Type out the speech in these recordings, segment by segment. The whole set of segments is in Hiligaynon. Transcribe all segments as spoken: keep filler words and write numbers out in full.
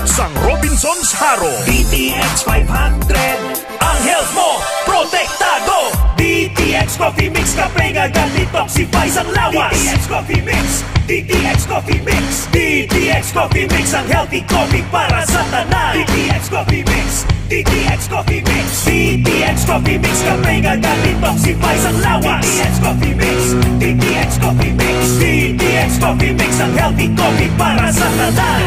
Sang Robinsons Jaro. D T X five hundred. Ang health mo, protektado. D T X Coffee Mix, kape nga ga-detoxify sang lawas. D T X Coffee Mix. D T X Coffee Mix. D T X Coffee Mix, ang healthy coffee para sa tanan. D T X Coffee Mix. D T X Coffee Mix. D T X Coffee Mix, kape nga ga-detoxify sang lawas. D T X Coffee Mix. D T X Coffee Mix. D T X Coffee Mix, ang healthy coffee para sa tanan.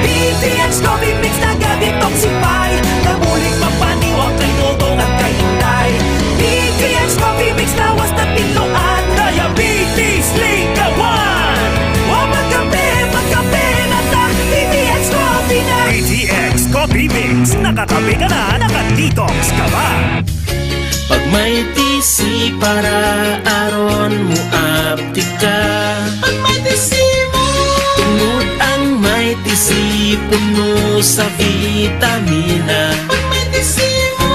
D T X Coffee Mix, naga-detoxify. Nabulig magpaniwang kay Dodong at kay Inday. D T X Coffee Mix, lawas na tinluan. Diabetes, likawan. Wa magkape, magkape na ta. D T X Coffee na. D T X Coffee Mix. Nakakape ka na, naka-detox ka pa. Pag may T C para aron mo aptika. Pag may T C mo. Tungod ang may T C puno sa vitamina. Pag may T C mo.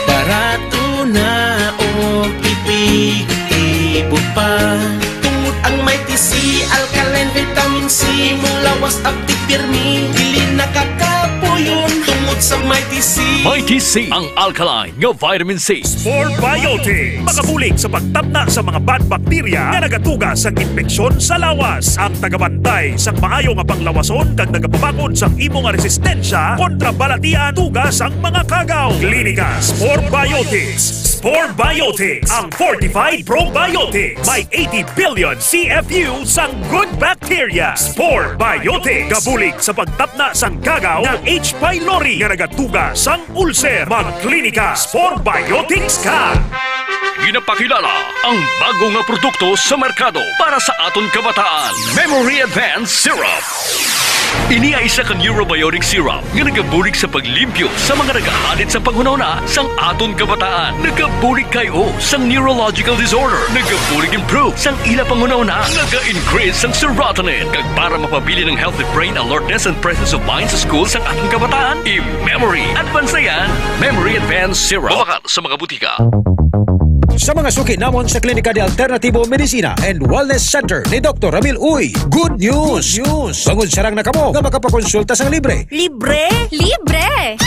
Barato na o epektibo pa. Tungod ang may T C, alkaline vitamin C, mong lawas aptik pirmi, dili nakakapuyon. Tungod sa may T C. May T C, ang alkaline nga vitamin C. Spore Biotics, makabulig sa pagtapna sa mga bad bacteria nga nagatuga sang impeksyon sa lawas. Ang tagabantay sang maayo nga panglawason kag nagapabakod sang imo nga resistensya kontra balatian tuga sang mga kagaw. Klinika Spore Biotics. Spore Biotics, ang fortified probiotics. May eighty billion C F U sang good bacteria. Spore Biotics, gabulig sa pagtapna sang kagaw nga H. pylori nga nagatuga sang ulcer. Magklinika Spore Biotics ka. Ginapakilala ang bago nga produkto sa merkado para sa aton kabataan, Memory Advance Syrup. Ini ay isa ka neurobiotic syrup nga nagabulig sa paglimpyo sa mga nagahalit sa panghunahuna sang aton kabataan. Nagabulig kay o sang neurological disorder. Nagabulig improve sang ila panghunahuna. Naga-increase sang serotonin. Kag para mapabilin ang healthy brain alertness and presence of mind sa school sang aton kabataan, i-memory advance na yan. Memory Advance Syrup. Mabakal sa mga butika. Sa mga suki namon sa Klinika de Alternativo Medicina and Wellness Center ni Doktor Ramil Uy, good news! Good news! Bangod sarang na kamo nga makapakonsulta sang libre. Libre? Libre!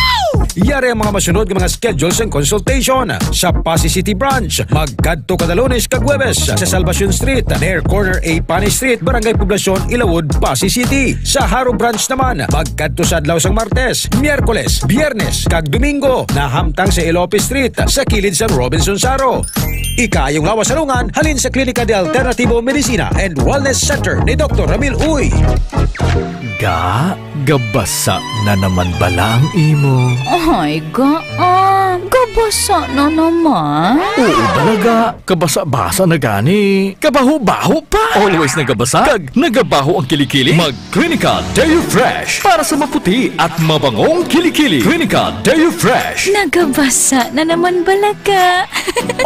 Yari ang mga masunod nga mga schedule sang consultation. Sa Passi City Branch, magkadto kada Lunes kag Huwebes sa Salvacion Street, near corner A Pani Street, Barangay Poblacion, Ilawod, Passi City. Sa Jaro Branch naman, magkadto sa adlaw sang Martes, Miyerkules, Biyernes, kag Domingo, nahamtang sa Elope Street, sa kilid sa Robinsons Jaro. Ikaayong lawas sa lungan halin sa Klinika de Alternativo Medicina and Wellness Center ni Doktor Ramil Uy. Ga, gabasa na naman bala ang imo? Ay, ga, ah, gabasa na naman. Oo, bala, ga. Kabasa-basa na gani. Kabaho-baho pa. Always nagabasa. Kag nagabaho ang kilikili. Mag Clinica Deo Fresh para sa maputi at mabangong kilikili. Clinica Deo Fresh. Nagabasa na naman bala ka.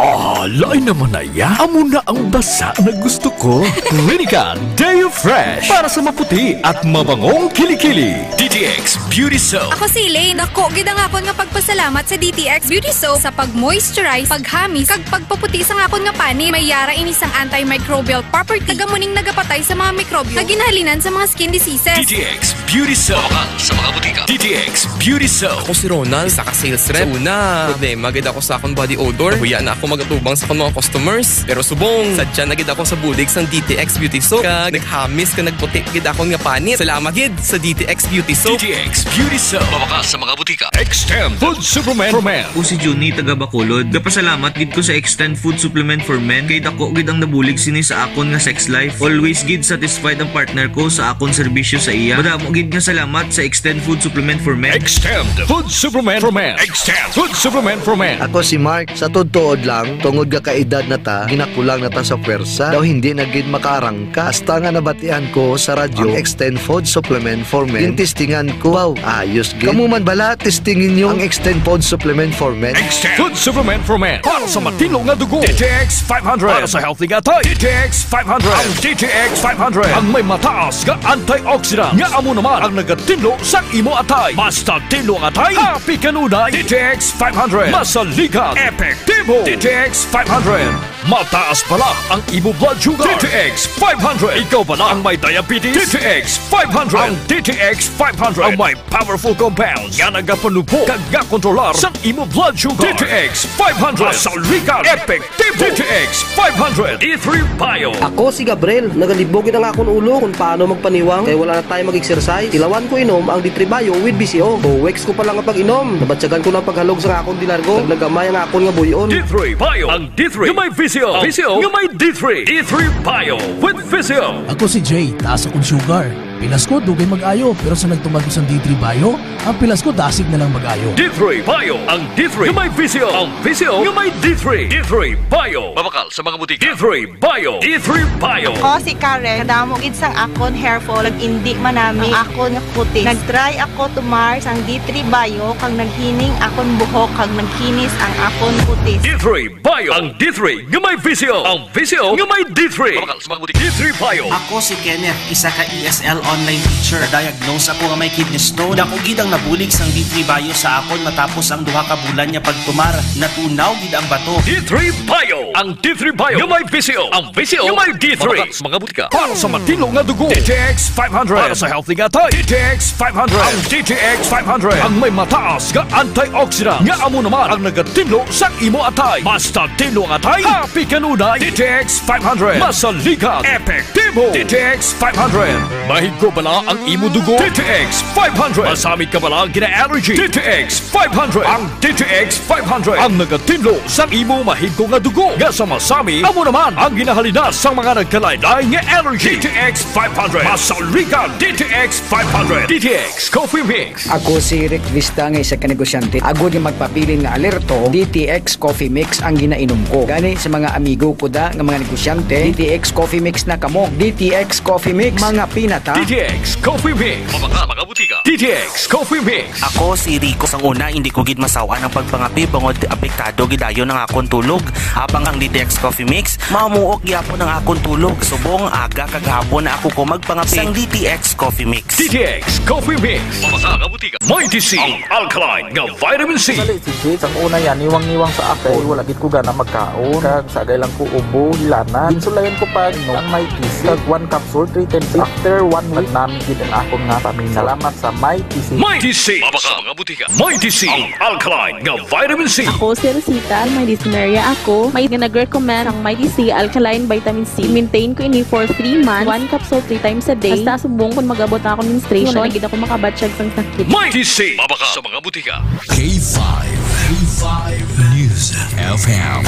Ah, lain naman na ya. Amo na ang basa na gusto ko. Clinica Deo Fresh para sa maputi at mabangong kilikili. D T X Beauty Soap. Ako si Elaine. Dako gid ang akon nga pagpasalamat sa D T X Beauty Soap sa pag-moisturize, paghamis, kag pagpaputi sang akon nga panit. May yara ini sang antimicrobial property. Taga muning nagapatay sa mga mikrobyo nga ginahalinan sa mga skin diseases. D T X Beauty Soap. Mabakal sa mga butika. D T X Beauty Soap. Ako si Ronald, isa ka sales rep. Sa una, problema gid ako sa akong body odor. Nahuya na ako mag-atubang sa akong mga customers. Pero subong, sadya na gid ako sa bulig sang D T X Beauty Soap. Kag naghamis kag nagputi gid akon nga panit. Salamat gid sa D T X Beauty Soap. D T X Beauty Soap. Mabakal sa mga butika. Extend Food Supplement for Men. Ako si Junie, taga Bacolod. Gapasalamat gid ko sa Extend Food Supplement for Men kay dako gid ang nabulig sini sa akon nga sex life. Always gid satisfied ang partner ko sa akon serbisyo sa iya. Madamo gid nga salamat sa Extend Food Supplement for Men. Extend Food Supplement for Men. Extend Food Supplement for Men. Ako si Mark. Sa tuod-tuod lang, tungod nga kaedad na ta, ginakulang na ta sa pwersa. Daw hindi na gid makaarangka. Hasta nga nabatian ko sa radyo ang Extend Food Supplement for Men. Gintistingan ko. Wow, ayos gid. Kamo man bala, testingi ninyo ang Extend Food Supplement for Men. Extend Food Supplement for Men. Para sa matinlo nga dugo, D T X five hundred. Para sa healthy nga atay, D T X five hundred. Ang D T X five hundred ang may mataas nga antioxidant nga amo naman ang nagatinlo sa imo atay. Basta tinlo ang atay, happy kanunay. D T X five hundred. Masaligan, epektibo. D T X five hundred. Mataas bala ang imo blood sugar. D T X five hundred. Ikaw bala ang may diabetes? D T X five hundred. Ang D T X five hundred ang may powerful compounds nga nagapanubo kag gakontrolar sang imo blood sugar. D T X five hundred. Masaligan. Epektibo. D T X five hundred. D three Bio. Ako si Gabriel. Nagalibog gid ang akon ulo kung paano magpaniwang kay wala na tayo mag-exercise. Tilawan ko inom ang D three Bio with V C O. Two weeks ko pa lang nga pag-inom, nabatyagan ko na ang paghalog sang akon di largo. Nagnagamay ang akon nga buy-on. D three Bio. Ang D three nga may V C O. Ang V C O nga may D three. D three Bio with V C O. Ako si Jay, taas akong sugar. Pilas ko, dugay mag-ayo, pero sa nagtuman ko sang D three Bio, ang pilas ko dasig na lang mag-ayo. D three Bio, ang D three nga may V C O, ang V C O nga may D three. D three Bio. Mabakal sa mga butika. D three Bio. D three Bio. Ako si Karen. Kadamo gid sang akon hair fall, nag-indi manami ang akon nga kutis. Nag-try ako tumar sang D three Bio, kag naghining akon buhok, kag nagkinis ang akon kutis. D three Bio. Ang D three nga may V C O. Ang V C O nga may D three. Mabakal sa mga butika. D three Bio. Ako si Kenneth, isa ka E S L online teacher. Na-diagnose ako nga may kidney stone. Dako gid ang nabulig sang D three Bio sa akon matapos ang duha ka bulan nga pagtumar. Natunaw gid ang bato. D three Bio. Ang D three Bio nga may V C O. Ang V C O nga may D three. Mabakal sa mga butika. Para sa matinlo nga dugo, D T X five hundred. Para sa healthy nga atay, D T X five hundred. Ang D T X five hundred ang may mataas nga antioxidant nga amo naman ang nagatinlo sa imo atay. Basta tinlo ang atay, happy kanunay. D T X five hundred. Masaligan, epektibo. D T X five hundred. Mahigko bala ang imo dugo? D T X five hundred. Masami ka bala gina-allergy? D T X five hundred. Ang D T X five hundred ang nagatinlo sang imo mahigko nga dugo nga sa masami, amo naman ang ginahalinas sang mga nagkalain-lain nga allergy. D T X five hundred. Masaligan, D T X five hundred. D T X Coffee Mix. Ako si Rick Vista nga isa ka negosyante. Agod nga magpabilin nga alerto, D T X Coffee Mix ang ginainom ko. Gani sa mga amigo ko da nga mga negosyante, D T X Coffee Mix na kamo. D T X Coffee Mix, mga pinata. D T X Coffee Mix. Mabakal sa mga butika. D T X Coffee Mix. Ako si Rico. Sang una, hindi ko gid masaw-an ang pagpangape bangod apektado gid dayon ang akon tulog. Habang ang D T X Coffee Mix, mamuok gyapon ang akon tulog. Subong, aga kag hapon na ako ko magpangape sang D T X Coffee Mix. D T X Coffee Mix. Mabakal sa mga butika. Mighty C, ang alkaline nga vitamin C. Sali si Jade, sang una yan, niwang-niwang sa ako. Wala gid ko gana magkaon. Kag sa agay lang ko ubo, hilanan. Ginsulayan ko pa, no, ang Mighty C. Kag one capsule, three times. After one week, nagnami gid ang akon nga pamina. Salamat sa Mighty C. Mighty C. Mabakal sa mga butika. Mighty C, ang alkaline nga vitamin C. Ako si Rosita, may dysmenorrhea ako. May nga nag-recommend ang Mighty C alkaline vitamin C. Maintain ko ini for three months. One capsule three times a day. Hasta subong kung mag-abot na ako menstruation, wala na gid ako makabatyag sang sakit. Mighty C. Mabakal sa mga butika. K five, K five News F M.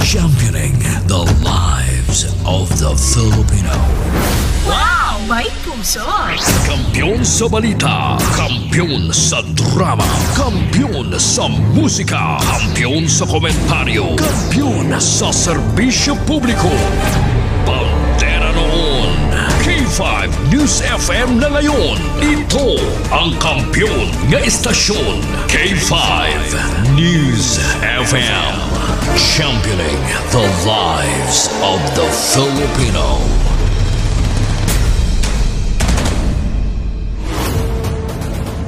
Championing the lives of the Filipino. Wow! May puso! Kampiyon sa balita, kampiyon sa drama, kampiyon sa musika, kampiyon sa komentaryo, kampiyon sa serbisyo publiko. Bandera noon, K five News F M na ngayon. Ito ang kampiyon nga istasyon, K five News F M. Championing the lives of the Filipino.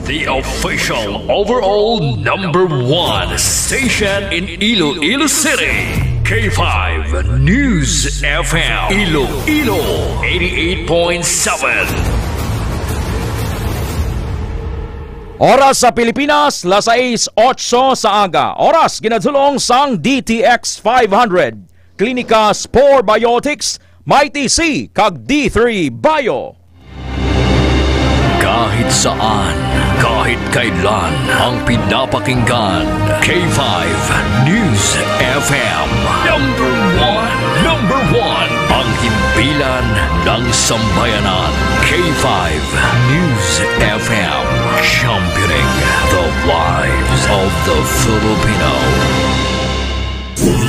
The official overall number one station in Iloilo City, K five News F M, Iloilo, eighty-eight point seven. Oras sa Pilipinas, las sais otso sa aga. Oras ginadulong sang D T X five hundred, Klinika Spore Biotics, Mighty C, kag D three Bio. Kahit saan, kahit kailan, ang pinapakinggan, K five News F M. Number one, number one, ang himpilan ng sambayanan. K five News F M, championing the lives of the Filipino.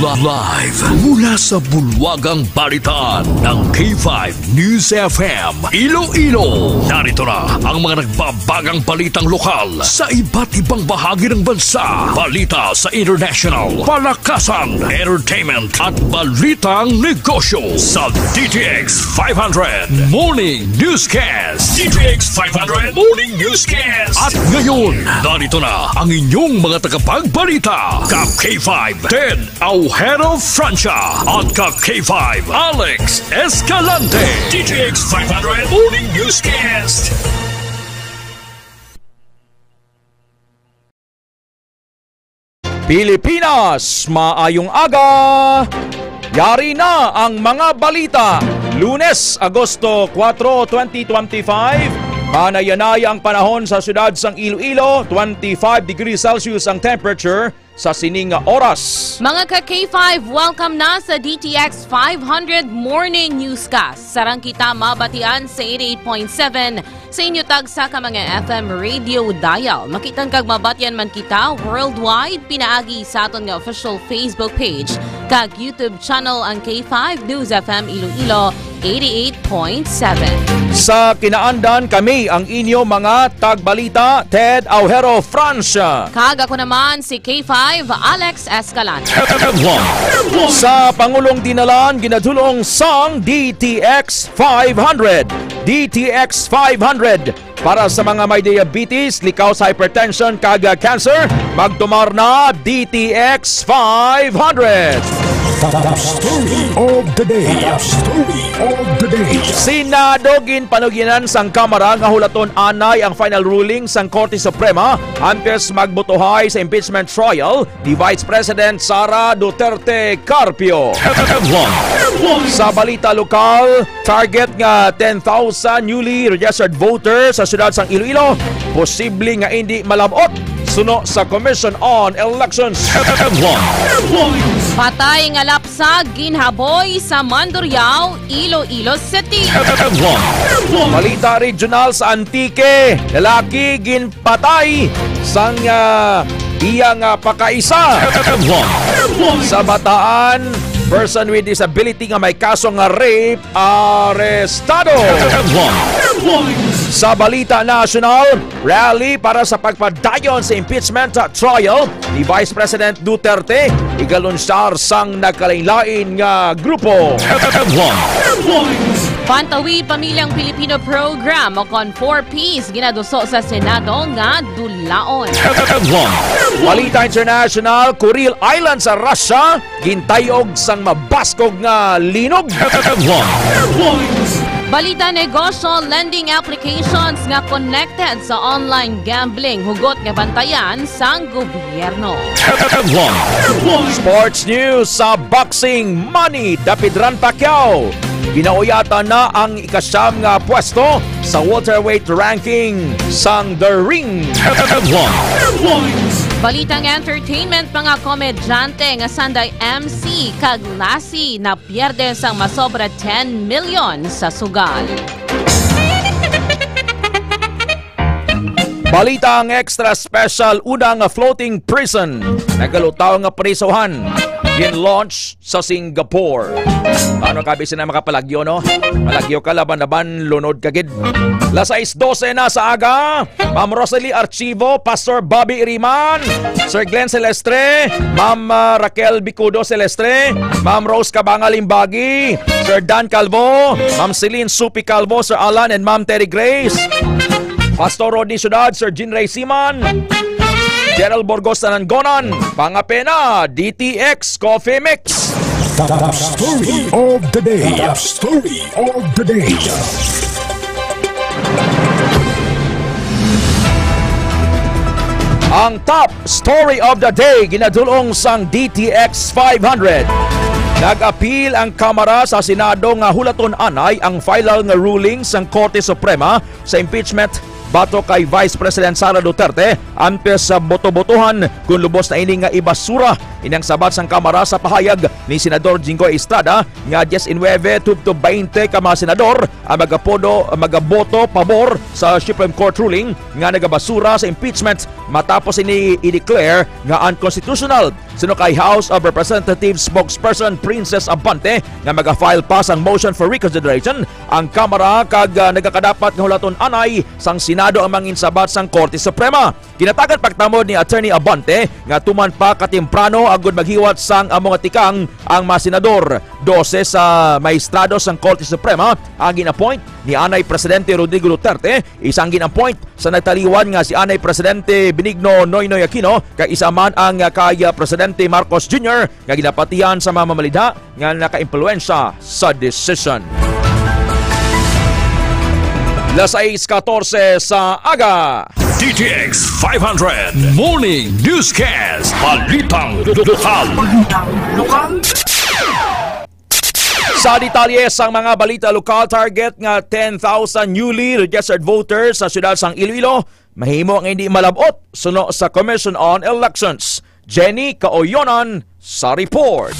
Live mula sa bulwagang balitaan ng K five News F M Iloilo. Narito na ang mga nagbabagang balitang lokal sa iba't ibang bahagi ng bansa. Balita sa international, palakasan, entertainment, at balitang negosyo sa D T X five hundred Morning Newscast. D T X five hundred Morning Newscast. At ngayon, narito na ang inyong mga tagapagbalita, ka K five Ted Aujero Francia at ka K five, Alex Escalante. D T X five hundred Morning Newscast. Pilipinas, maayong aga! Yari na ang mga balita. Lunes, Agosto kuwatro, twenty twenty-five. Manayanay ang panahon sa siyudad sang Iloilo, twenty-five degrees Celsius ang temperature sa sining nga oras. Mga ka K five, welcome na sa D T X five hundred Morning Newscast. Sarang kita mabatian sa eighty-eight point seven sa inyo tagsa ka mga F M radio dial. Makitang kag mabatian man kita worldwide pinaagi sa aton nga official Facebook page kag YouTube channel ang K five News F M Iloilo eighty-eight point seven. Sa kinaandan, kami ang inyo mga tagbalita, Ted Aujero Francia. Kag ako naman si K five, Alex Escalante. Sa Pangulong Dinalan, ginadulong sang D T X five hundred. D T X five hundred. Para sa mga may diabetes, likaw sa hypertension, kag, ah, cancer, magtumar na D T X five hundred. Top story of the day. Top story of the day. Senado ginpanugyanan sang Kamara nga hulaton anay ang final ruling sang Korte Suprema antes magbotohay sa impeachment trial ni Vice President Sara Duterte Carpio. Sa balita lokal, target nga ten thousand newly registered voters sa siyudad sang Iloilo, posible nga indi malab-ot suno sa Commission on Elections. Patay nga lapsag ginhaboy sa Mandurriao, Iloilo City. Balita regional sa Antique, lalaki ginpatay sang, ah, iya nga pakaisa. Sa Bataan, person with disability nga may kaso nga rape arestado. Sa balita nasyonal, rally para sa pagpadayon sa impeachment trial ni Vice President Duterte, igalunsyar sang nagkalainlain nga grupo. Pantawi Pamilyang Pilipino Program o kon four Ps ginaduso sa Senado nga dulaon. Balita international, Kuril Island sa Russia gintayog sang mabaskog nga linog. Balita negosyo, lending applications nga connected sa online gambling, hugot nga bantayan sang gobyerno. Sports news sa boxing, Manny Dapideran Pacquiao ginauyatan na ang ikasyam nga pwesto sa welterweight ranking sang The Ring. Balitang entertainment, mga komedyante nga sanday M C kag lassie napierde sang masobra ten million sa sugal. Balita ang extra special, una nga floating prison, nagalutaw nga prisuhan, gin-launch sa Singapore. Paano ka, bisan na makapalagyo, no? Palagyo ka, laban-laban, lunod ka gid. Las sais dose na sa aga. Ma'am Rosalie Archivo, Pastor Bobby Iriman, Sir Glenn Celestre, Ma'am, ah, Raquel Bicudo Celestre, Ma'am Rose Cabanga Limbagi, Sir Dan Calvo, Ma'am Celine Supi Calvo, Sir Alan and Ma'am Terry Grace, Pastor Rodney Ciudad, Sir Jean Ray Siman, General Burgos Nanangonan, Pangapena, D T X Coffee Mix. Top story of the day. Top story of the day. Ang top story of the day ginadulong sang D T X five hundred. Nag-apil ang Kamara sa Senado nga hulaton anay ang final nga ruling sang Korte Suprema sa impeachment batok kay Vice President Sara Duterte antes sa boto-botohan kon lubos na ini nga ibasura. Ini ang sabat sang Kamara sa pahayag ni Senador Jinggoy Estrada nga diecinuebe tubtob bainte ka mga senador ang magapodo, magaboto pabor sa Supreme Court ruling nga nagabasura sa impeachment matapos ini i-declare nga unconstitutional. Suno kay House of Representatives spokesperson Princess Abante nga maga-file pa sang motion for reconsideration ang Kamara kag, ah, nagakadapat nga hulaton anay sang Senado ang mangin sabat sang Korte Suprema. Ginatagan pagtamod ni Attorney Abante nga tuman pa katemprano agud maghiwat sang amo nga tikang ang mga senador. Dose sa maestrado sang Korte Suprema ang gin-appoint ni anay Presidente Rodrigo Duterte, isa ang gin-appoint sa nagtaliwan nga si anay Presidente Benigno Noynoy Aquino, kag isa man ang, ah, kay, ah, Presidente Marcos Junior nga ginapatihan sa mga mamalidha nga nakaimpluwensya sa desisyon. Las sais katorse sa aga. D T X five hundred Morning Newscast. Balitang lokal. Sa detalye sang mga balita lokal, target nga ten thousand newly registered voters sa siyudad sang Iloilo mahimo nga hindi malab-ot suno sa Commission on Elections. Jenny Kaoyonan sa report.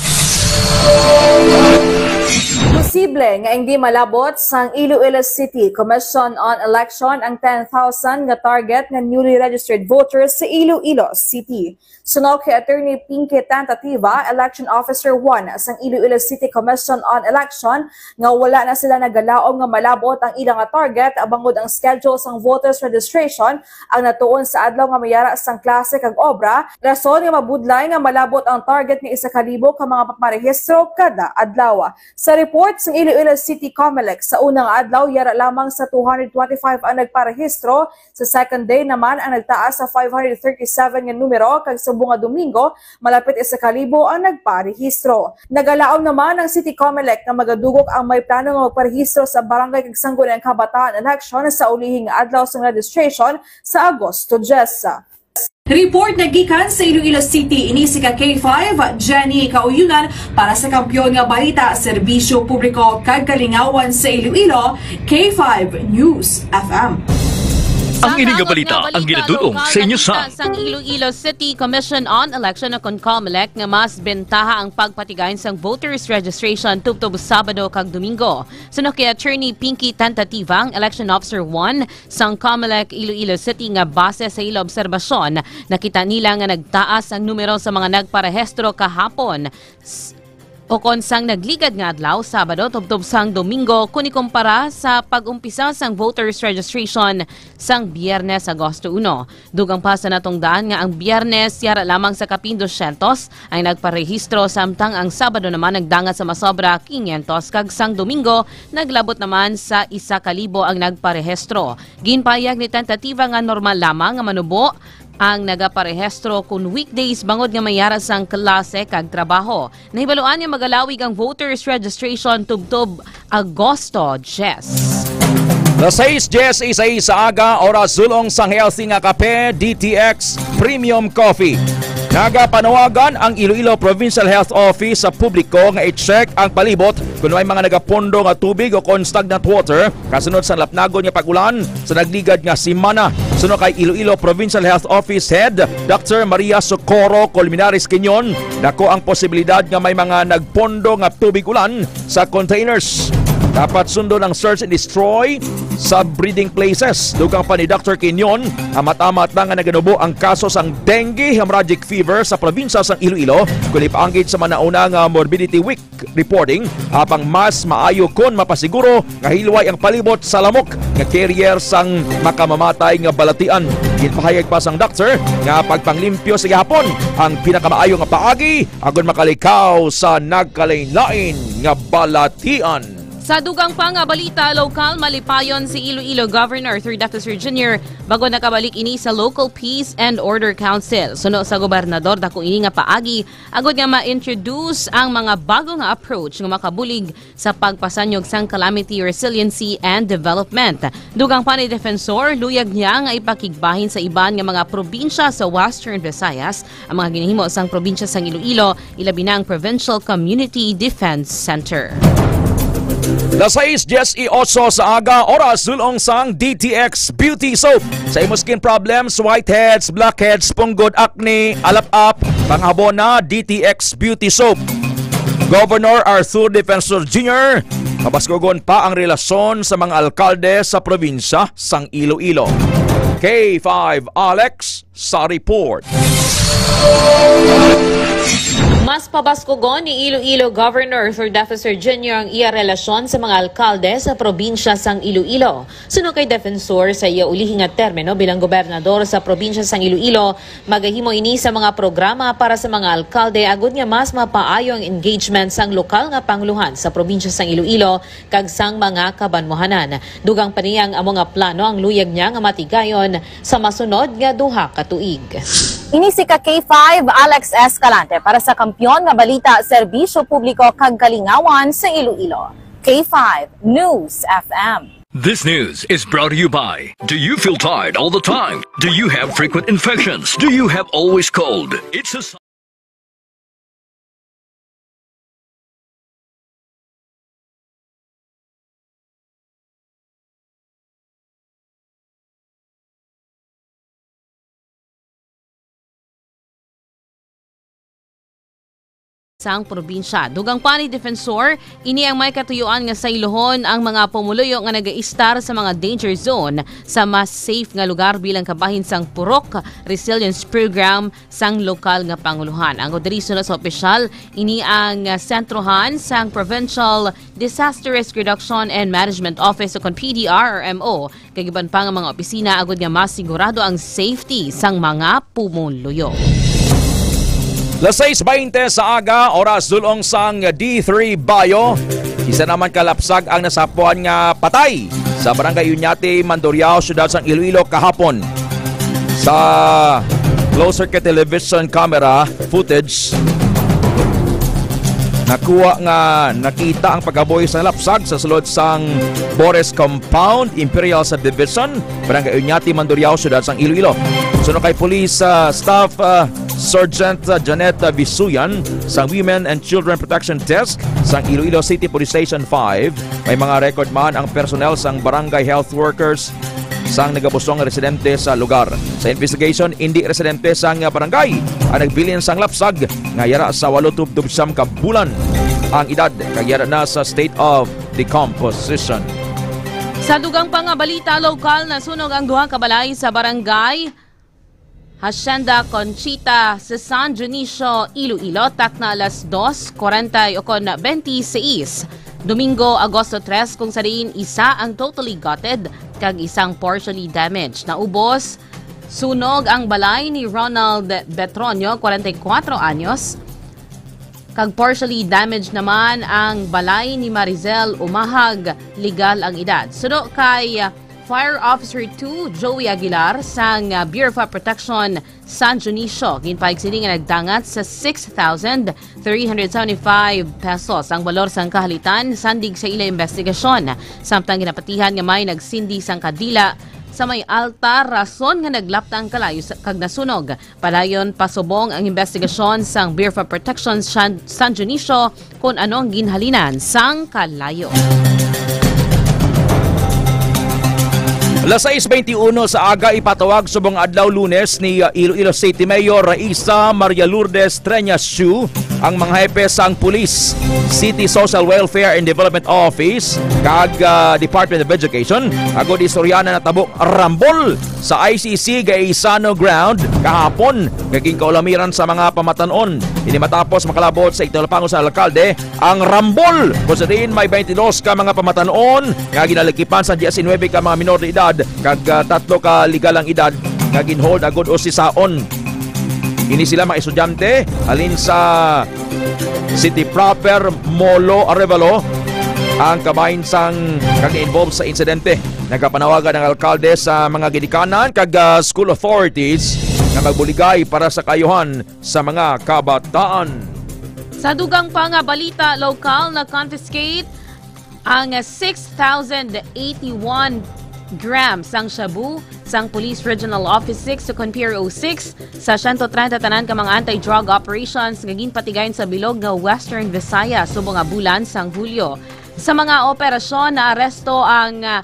Posible nga hindi malab-ot sang Iloilo City Commission on Election ang ten thousand nga target nga newly registered voters sa Iloilo City. Suno kay Attorney Pinky Tentativa, Election Officer one sang Iloilo City Commission on Election, nga wala na sila nagalaom nga malab-ot ang ila nga target, bangod ang schedule sang voters registration ang natuon sa adlaw nga may yara sang klase kag obra, rason nga mabudlay nga malab-ot ang target nga isa ka libo ka mga paparehistro kada adlaw. Sa report sang Iloilo City Comelec, sa unang adlaw, yara lamang sa two hundred twenty-five ang nagparehistro. Sa second day naman, ang nagtaas sa five hundred thirty-seven nga numero, kag subong nga Domingo, malapit isa ka libo ang nagparehistro. Nagalaom naman ang City Comelec nga magadugok ang may plano nga magparehistro sa barangay kag sangguniang kabataan election sa ulihing adlaw sang registration sa Agosto diyes. Report nagikan sa Iloilo City, ini si ka K five, Jenny Kauyunan, para sa Kampiyon nga Balita, Serbisyo Publiko kag Kalingawan sa Iloilo, K five News F M. Ang ini nga balita ang ginadul-ong sa inyo sa sang Iloilo City Commission on Election o kon Comelec nga mas bentaha ang pagpatigayon sang voters registration tubtob Sabado kag Domingo. Suno kay Attorney Pinky Tentativa, ang Election Officer one sang Comelec Iloilo City, nga base sa ila obserbasyon, nakita nila nga nagtaas ang numero sa mga nagparehistro kahapon s-, o kon sang nagligad nga adlaw, Sabado, tubtob sang Domingo, kon ikumpara sa pag-umpisa sang voters registration sang Biyernes, Agosto uno. Dugang pa sa natungdan nga ang Biyernes, yara lamang sa kapin dosyentos ang nagparehistro, samtang ang Sabado naman nagdangat sa masobra quinientos, kag sang Domingo naglabot naman sa isa ka libo ang nagparehistro. Ginpahayag ni Tentativa nga normal lamang nga manubo ang nagaparehistro kon weekdays bangod nga may yara sang klase kag trabaho. Nahibaluan nga magalawig ang voters registration tubtob Agosto diyes. Las sais diyes y seis sa aga, oras sulong sang healthy nga kape, D T X Premium Coffee. Nagapanawagan ang Iloilo Provincial Health Office sa publiko nga i-check ang palibot kung may mga nagapondo nga tubig o kon stagnant water kasunod sang lapnagon nga pag-ulan sa nagligad nga semana. Suno kay Iloilo Provincial Health Office Head Doctor Maria Socorro Colmenares Quinyon, dako ang posibilidad nga may mga nagpondo nga tubig ulan sa containers. Dapat sundon ang search and destroy sa breeding places. Dugang pa ni Doctor Quinyon, amat-amat na nga naganubo ang kaso sang dengue hemorrhagic fever sa probinsya sang Iloilo, kung ipaanggid sa mga nauna nga Morbidity Week reporting, habang mas maayo kon mapasiguro nga hilway ang palibot sa lamok nga carrier sang makamamatay nga balatian. Ginpahayag pa sang doktor nga pagpanglimpyo sa gihapon ang pinakamaayo nga paagi agod makalikaw sa nagkalainlain nga balatian. Sa dugang pa nga balita, lokal, malipayon si Iloilo Governor Third Officer Junior bago nakabalik ini sa Local Peace and Order Council. Suno sa gobernador, dako ini nga paagi agod nga ma-introduce ang mga bago nga approach nga makabulig sa pagpasanyog sang calamity resiliency and development. Dugang pa ni Defensor, luyag niya nga ipakigbahin sa iban nga mga probinsya sa Western Visayas ang mga ginahimo sang probinsya sang Iloilo, ilabi na ang Provincial Community Defense Center. Las sais dieciocho sa aga, oras sulong sang D T X Beauty Soap. Sa imo skin problems, whiteheads, blackheads, punggod, acne, alap-ap, panghabon na D T X Beauty Soap. Governor Arthur Defensor Junior, mabaskugon pa ang relasyon sa mga alkalde sa probinsya sang Iloilo. K five Alex sa report. Mas pabaskugon ni Iloilo Governor Rodolfo Sergiño ang iya relasyon sa mga alkalde sa probinsya sang Iloilo. Suno kay Defensor, sa iya ulihi nga termino bilang gobernador sa probinsya sang Iloilo, magahimo ini sa mga programa para sa mga alkalde agud nga mas mapaayo ang engagement sang lokal nga pangulohan sa probinsya sang Iloilo kag sang mga kabanwahanan. Dugang pa niya ang amo nga plano ang luyag niya nga matigayon sa masunod nga duha ka tuig. Ini si ka K five, Alex Escalante, para sa Kampiyon nga Balita, Serbisyo Publiko kag Kalingawan sa Iloilo. K five News F M. This news is brought to you by, do you feel tired all the time? Do you have frequent infections? Do you have always cold? It's a sang probinsya. Dugang pa ni Defensor, ini ang may katuyuan nga saylohon ang mga pumuluyo nga nagaistar sa mga danger zone sa mas safe nga lugar bilang kabahin sang Purok Resilience Program sang lokal nga pangulohan. Ang diri suno sa opisyal, ini ang, ah, sentrohan sang Provincial Disaster Risk Reduction and Management Office, ukon P D R R M O, kag iban pa nga mga opisina agud nga masigurado ang safety sang mga pumuluyo. Las sais baynte sa aga, oras dul-ong sang D three Bayo. Isa naman ka lapsag ang nasapuan nga patay sa Barangay Uñate, Mandurriao, siyudad sang Iloilo kahapon. Sa closed circuit television camera footage, nakuha nga nakita ang pagkabuhi sang lapsag sa sulod sang Bores Compound, Imperial Subdivision, Barangay Uñate, Mandurriao, siyudad sang Iloilo. Suno kay Police, ah, Staff, ah, Sergeant, ah, Janet, ah, Bisuyan sang Women and Children Protection Desk sang Iloilo City Police Station five, may mga record man ang personnel sang barangay health workers sang nagabusong nga residente sa lugar. Sa investigation, indi residente sang barangay ang nagbilin sang lapsag nga yara sa walo tubtob siyam ka bulan ang edad kag yara na sa state of decomposition. Sa dugang pa nga balita lokal, nasunog ang duha ka balay sa barangay Hacienda Conchita sa San Dionisio, Iloilo, takna alas dos kuwarenta ukon twenty-six, Domingo, Agosto tres, kung sa diin isa ang totally gutted kag isang partially damaged. Naubos sunog ang balay ni Ronald Betronio, kwarenta y kuwatro anyos, kag partially damaged naman ang balay ni Marizel Umahag, legal ang edad. Suno kay Fire Officer two Joey Aguilar sang, ah, Bureau of Fire Protection San Dionisio, ginpahayag sini nga nagdangat sa six thousand three hundred seventy-five pesos ang balor sang kahalitan, sandig sa ila investigasyon. Samtang ginapatihan nga may nagsindi sang kadila sa may altar, rason nga naglaptang kalayo sa, kag nasunog. Padayon pa subong ang investigasyon sang Bureau of Protection San, San Dionisio kon ano ang ginhalinan sang kalayo. Alas sais baynte uno sa aga, ipatawag subong adlaw Lunes ni, uh, Iloilo City Mayor Raisa Maria Lourdes Treñas Shu ang mga hepe sang Police, City Social Welfare and Development Office, kag, uh, Department of Education, agod istoryahan ang natabo rambol sa I C C Gaisano Ground kahapon nga ginkaulamiran sa mga pamatan-on. Ini matapos makalabot sa itinalapangon sa alkalde ang rambol, kung sa diin may twenty-dos ka mga pamatan-on nga ginalikipan sa diecinuebe ka mga minor de edad kag, ah, tatlo ka legal ang edad nga ginhold agud usisaon. Ini sila mga estudyante halin sa City Proper, Molo, Arevalo, ang kabahin sang kag involved sa insidente. Nagapanawagan ang alkalde sa mga ginikanan kag, ah, school authorities nga magbuligay para sa kaayuhan sa mga kabataan. Sa dugang pa nga balita lokal, na-confiscate ang six thousand eighty-one grams sang shabu sang Police Regional Office six sa Conpier O six sa siyento trenta tanan ka mga anti-drug operations nga ginpatigayon sa bilog nga Western Visayas subong nga bulan sang Hulyo. Sa mga operasyon, naaresto ang, ah,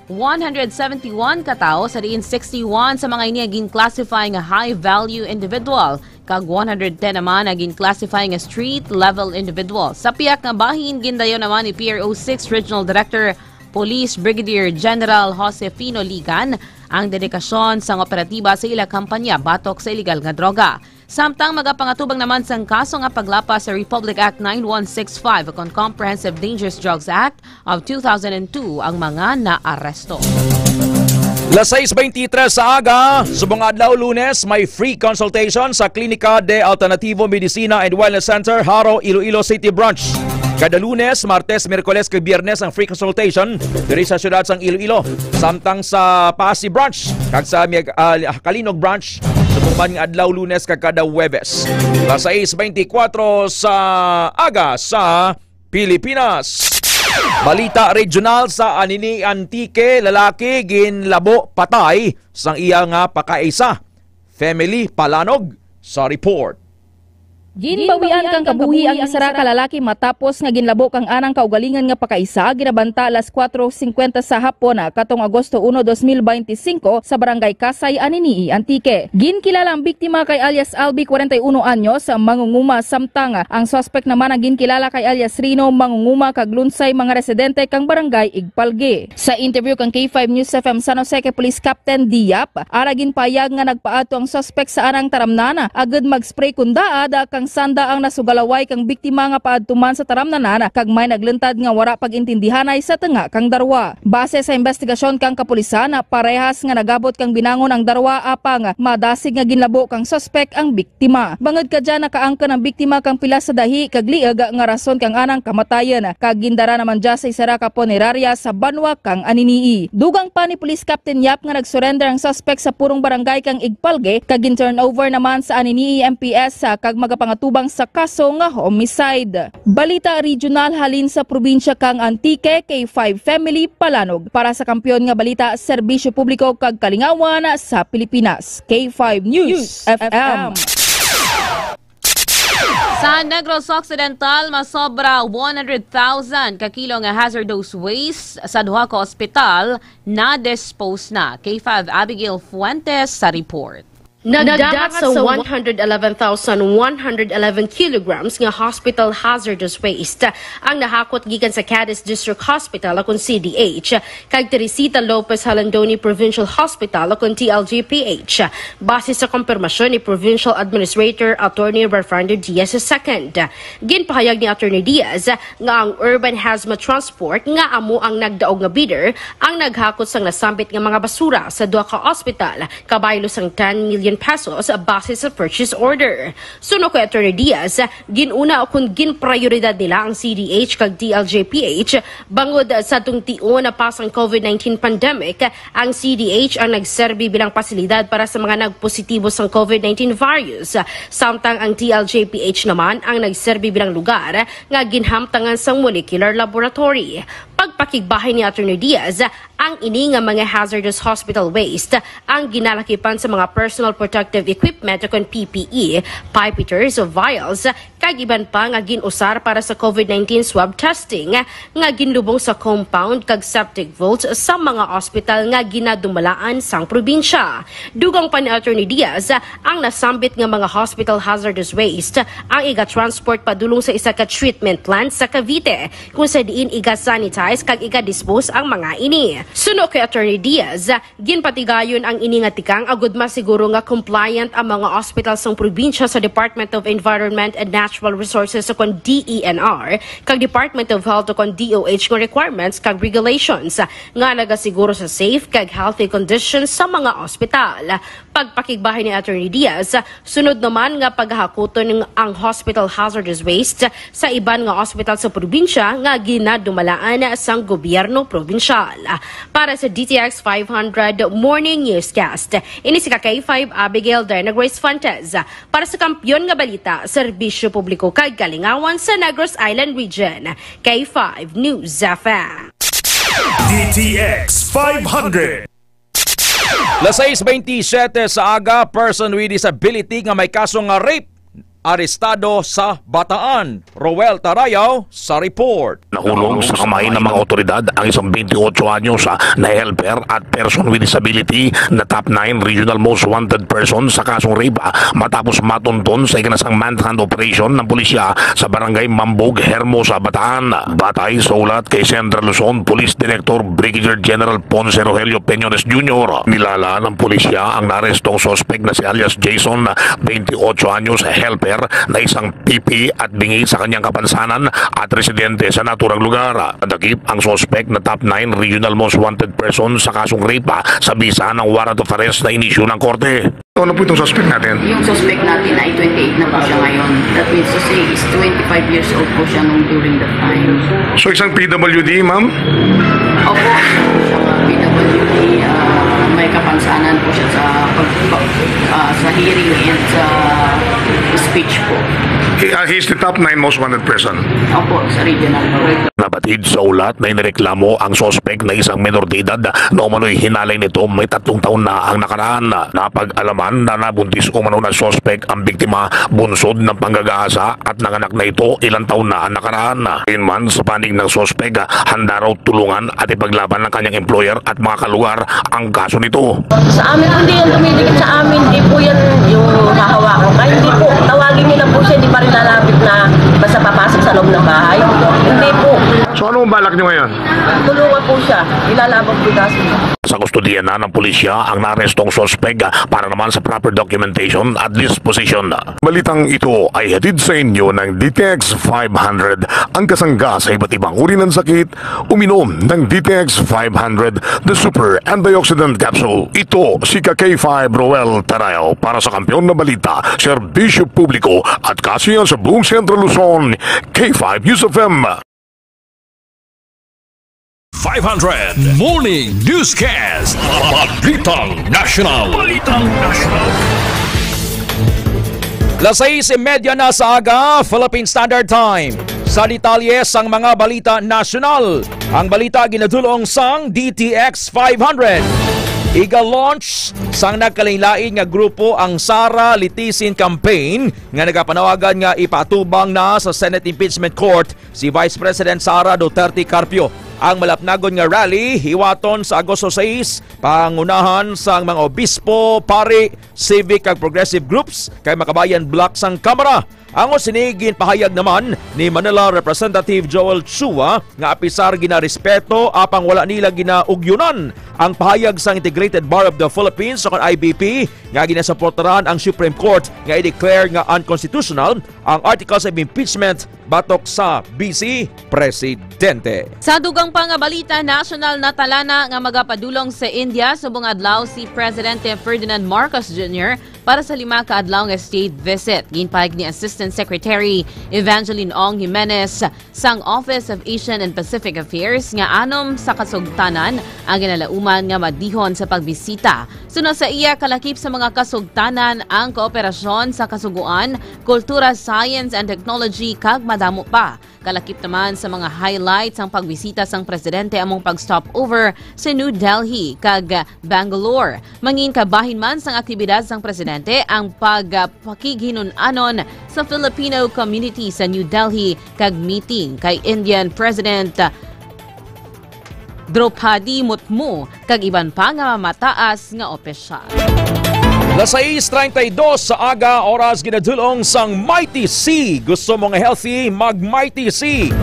one hundred seventy-one ka tawo, sa diin sixty-one sa mga ini gin-classify nga high-value individual, kag one hundred ten naman ang gin-classify nga street-level individual. Sa pihak nga bahin, gindayaw naman ni P R O six Regional Director Police Brigadier General Josefino Ligan ang dedikasyon sang operatiba sa ila kampanya batok sa iligal nga droga. Samtang magapangatubang naman sang kaso nga paglapas sa Republic Act nine one six five ukon Comprehensive Dangerous Drugs Act of two thousand and two ang mga naaresto. Las sais veintitrés sa aga, subong adlaw Lunes, may free consultation sa Klinika de Alternativo Medicina and Wellness Center, Jaro, Iloilo City Branch. Kada Lunes, Martes, Miyerkules, kag Biyernes ang free consultation diri sa siyudad sang Iloilo, samtang sa Pasi Branch kag sa Miag-, ah, Calinog Branch, subong man nga adlaw Lunes kag kada Huwebes. Las sais veintikwatro sa aga sa Pilipinas. Balita regional sa Anini, Antique, lalaki ginlabo patay sang iya nga pakaisa. Family palanog sa report. Ginbawian kang kabuhi ang isa ra ka lalaki matapos nga ginlabo kang anang kaugalingon nga pakaisa, ginabanta alas kuwatro singkwenta sa hapon, katong Agosto uno, dos mil beinti singko, sa Barangay Kasay, Anini, Antique. Ginkilala ang biktima kay alias Albi, kwarenta y uno anyos, mangunguma, samtang ang suspek naman ang ginkilala kay alias Rino, mangunguma kag lunsay, mga residente kang Barangay Igpalgi. Sa interview kang K five News F M San Jose kay Police Captain Diap, ara ginpahayag nga nagpaadto ang suspek sa anang taramnan agud mag-spray kundaad kang sanda ang nasugalaway kang biktima nga paadto man sa taramnanan kag may nagluntad nga wara pag-intindihanay sa tunga kang darwa. Base sa investigasyon kang kapulisan, parehas nga nagabot kang binangon ang darwa apang madasig nga ginlabo kang suspek ang biktima. Bangod kadya, nakaangkon ang biktima kang pila sa dahi kag liog nga rason kang anang kamatayon, kag gindara naman dya sa isa ra ka punerarya sa banwa kang Anini. Dugang pa ni Police Captain Yap nga nag-surrender ang suspek sa purong barangay kang Igpalge kag gin-turnover naman sa Anini M P S, ah, kag magapangatubang sa kaso nga homicide. Balita regional halin sa probinsya kang Antique, K five Family Palanog. Para sa kampiyon nga balita, serbisyo publiko kag kalingawan sa Pilipinas, K five News F M. Sa Negros Occidental, masobra one hundred thousand ka kilo nga hazardous waste sa duha ka ospital na-dispose na. K five Abigail Fuentes sa report. Nagdagat sa one hundred eleven thousand one hundred eleven kilograms nga hospital hazardous waste ang nahakot gikan sa Cadiz District Hospital, akon C D H, kag Teresita Lopez Jalandoni Provincial Hospital, akon T L G P H, base sa kompirmasyon ni Provincial Administrator Attorney Rayfrando Diaz the second. Ginpahayag ni Attorney Diaz nga ang Urban Hazmat Transport, nga amo ang nagdaog nga bidder, ang naghakot sang nasambit nga mga basura sa duha ka ospital, kabaylo sang ten million pesos base sa purchase order. Suno kay Attorney Diaz, ginuna ukon ginprioridad nila ang C D H kag T L J P H, bangod sa tung tion na pa sang COVID nineteen pandemic, ang C D H ang nagserbi bilang pasilidad para sa mga nagpositibo sang COVID nineteen virus, samtang ang T L J P H naman ang nagserbi bilang lugar nga ginhamtangan sang molecular laboratory. Pagpakigbahin ni Attorney Diaz, ang ini nga mga hazardous hospital waste ang ginalakipan sa mga personal protective equipment, kon P P E, pipeters, vials, kag iban pa nga gin-usar para sa COVID nineteen swab testing nga ginlubong sa compound kag septic vaults sa mga ospital nga ginadumalaan sang probinsya. Dugang pa ni Attorney Diaz, ang nasambit nga mga hospital hazardous waste ang iga-transport padulong sa isa ka treatment plant sa Cavite, kung sa diin iga-sanitize kag iga-dispose ang mga ini. Suno kay Attorney Diaz, ginpatigayon ang ini nga tikang agud masiguro nga compliant ang mga ospital sang probinsya sa Department of Environment and Natural Resources, kon D E N R, kag Department of Health, kon D O H, nga requirements kag regulations nga nagasiguro sa safe kag healthy conditions sa mga ospital. Pagpakigbahin ni Attorney Diaz, sunod naman nga pagahakuton ang hospital hazardous waste sa iban nga ospital sa probinsya nga ginadumalaan sang gobyerno probinsyal. Para sa D T X five hundred Morning Newscast, ini si ka K five Abigail Dena Grace Fuentes. Para sa Kampiyon nga Balita, Serbisyo Publiko kag Kalingawan sa Negros Island Region, K five News F M. D T X five hundred. Las sais veintisiete sa aga, person with disability nga may kaso nga rape arestado sa Bataan. Roel Tarayaw sa report. Nahulog sa kamay ng mga otoridad ang isang twenty-eight anyos, ah, na helper at person with disability na top nine regional most wanted person sa kasong rape, ah, matapos matunton sa ikinasang manhunt operation ng pulisya sa barangay Mambog, Hermosa, Bataan. Batay sa ulat kay Central Luzon Police Director Brigadier General Ponce Rogelio Peñones Junior, nilala ng pulisya ang naarestong suspek na si alias Jason, twenty-eight anyos, helper na isang pipi at bingi sa kanyang kapansanan at residente sa naturang lugar. Nadakip ang suspek na top nine regional most wanted person sa kasong rape, ah, sa bisa ng warrant of arrest na inisyu ng korte. Ano po itong suspect natin? Yung suspect natin ay twenty-eight na po siya ngayon. That means to say is twenty-five years old po siya nung during that time. So, isang P W D, ma'am? Opo, siya P W D, ah, may kapansanan po siya sa pag-, pag-, ah, sa hearing and sa speech po. He, ah, he's the top nine most wanted person. Opo, sa regional po. Nabatid sa ulat na inireklamo ang suspek na isang menor de edad na umano'y hinalay nito may tatlong taon na ang nakaraan. Napag-alaman na nabuntis umano ng suspek ang biktima bunsod ng panggagaasa at nanganak na ito ilang taon na ang nakaraan. Ayon man sa panig ng suspek, handa raw tulungan at ipaglaban ng kanyang employer at mga kalugar ang kaso nito. Sa amin, hindi yan dumidikit sa amin. Hindi po yan yung hahawakan. Kahit hindi po, tawagin niyo lang po siya, hindi pa rin lalapit na basta papasok sa loob ng bahay. Hindi po. So, ano ang balak niyo ngayon? Tulungan po siya. Ilalaban po yung kaso niya. Sa kustodiya na ng pulisya ang naarestong suspek, ah, para naman sa proper documentation at disposition. Balitang ito ay hatid sa inyo ng D T X five hundred, ang kasangga sa iba't ibang uri ng sakit. Uminom ng D T X five hundred, the super antioxidant capsule. Ito si ka K five Roel Tarayaw para sa Kampiyon na Balita, Serbisyo Publiko at Kasiyahan sa buong Central Luzon, K five News F M. Five hundred Morning Newscast. Balitang National. Balitang National. Las sais y media na sa aga, Philippine Standard Time. Sa detalye sang mga balita nasyonal, ang balita ginadul-ong sang D T X five hundred. Iga-launch sang nagkalainlain nga grupo ang Sara Litisin Campaign nga nagapanawagan nga ipaatubang na sa Senate Impeachment Court si Vice President Sara Duterte Carpio. Ang malapnagon nga rally hiwaton sa Agosto sais, pangunahan sang mga obispo, pari, civic kag progressive groups kag makabayan bloc sang Kamara. Angot sini, ginpahayag naman ni Manila Representative Joel Chua nga apisar ginarespeto apang wala nila ginaugyunan ang pahayag sang Integrated Bar of the Philippines o kon I B P nga ginasuportaran ang Supreme Court nga i-declare nga unconstitutional ang articles of impeachment batok sa Vice Presidente. Sa dugang pa nga balita nasyonal, natalana nga magapadulong sa India subong adlaw si Presidente Ferdinand Marcos Junior para sa lima ka adlaw nga state visit. Ginpahayag ni Assistant Secretary Evangeline Ong Jimenez sang Office of Asian and Pacific Affairs nga anom sa kasugtanan ang ginalauman nga madihon sa pagbisita. Suno sa iya, kalakip sa mga kasugtanan ang kooperasyon sa kasugoan, kultura, science and technology, kag madamo pa. Kalakip naman sa mga highlights ang pagbisita sang presidente among pag-stopover sa New Delhi kag Bangalore. Mangin kabahin man sang aktibidad sang presidente ang pagpakighinun-anon sa Filipino community sa New Delhi kag meeting kay Indian President Draupadi Murmu kag iban pa nga mataas nga opisyal. Las sais treinta y dos sa aga, oras ginadul-ong sang Mighty C. Gusto mo nga healthy? Mag Mighty C.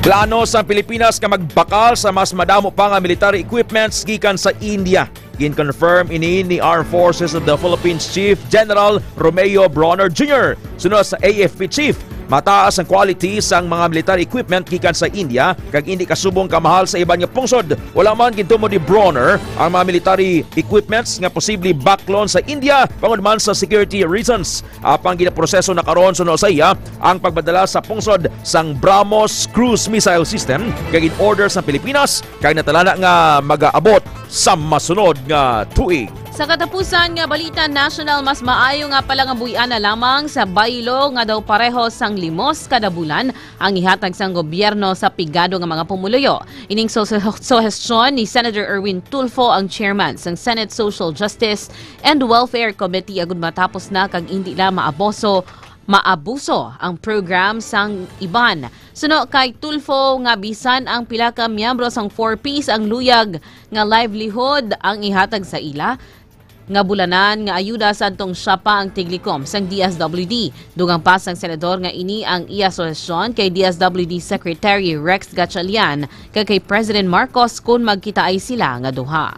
Plano sa Pilipinas nga magbakal sa mas madamo pa nga military equipments gikan sa India. Gin-confirm ini ni Armed Forces of the Philippines Chief General Romeo Brawner Junior. Suno sa A F P chief, mataas ang quality sang mga military equipment gikan sa India, kag indi kasubong kamahal sa iban nga pungsod. Wala man gintumod ni Brawner ang mga military equipments nga posible baklon sa India bangod man sa security reasons. Apang ginaproseso na karon, suno sa iya, ang pagpadala sa pungsod sang BrahMos cruise missile system kag in-order sa Pilipinas, kag natalana nga magaabot sa masunod nga tuig. Sa katapusan nga balita nasyonal, mas maayo nga palangabuy-an na lamang sa baylo nga daw pareho sang limos kada bulan ang ihatag sang gobyerno sa pigado nga mga pumuluyo. Ining su-, suhestyon ni Senator Erwin Tulfo, ang chairman sang Senate Social Justice and Welfare Committee, agud matapos na kag indi na maaboso maabuso ang program sang iban. Suno kay Tulfo nga bisan ang pila ka miyembro sang Four Ps ang luyag nga livelihood ang ihatag sa ila, nga bulanan nga ayuda sadtong siya pa ang tiglikom sang D S W D. Dugang pa sang senador nga ini ang iya suhestyon kay D S W D Secretary Rex Gatchalian kag kay President Marcos kon magkitaay sila nga duha.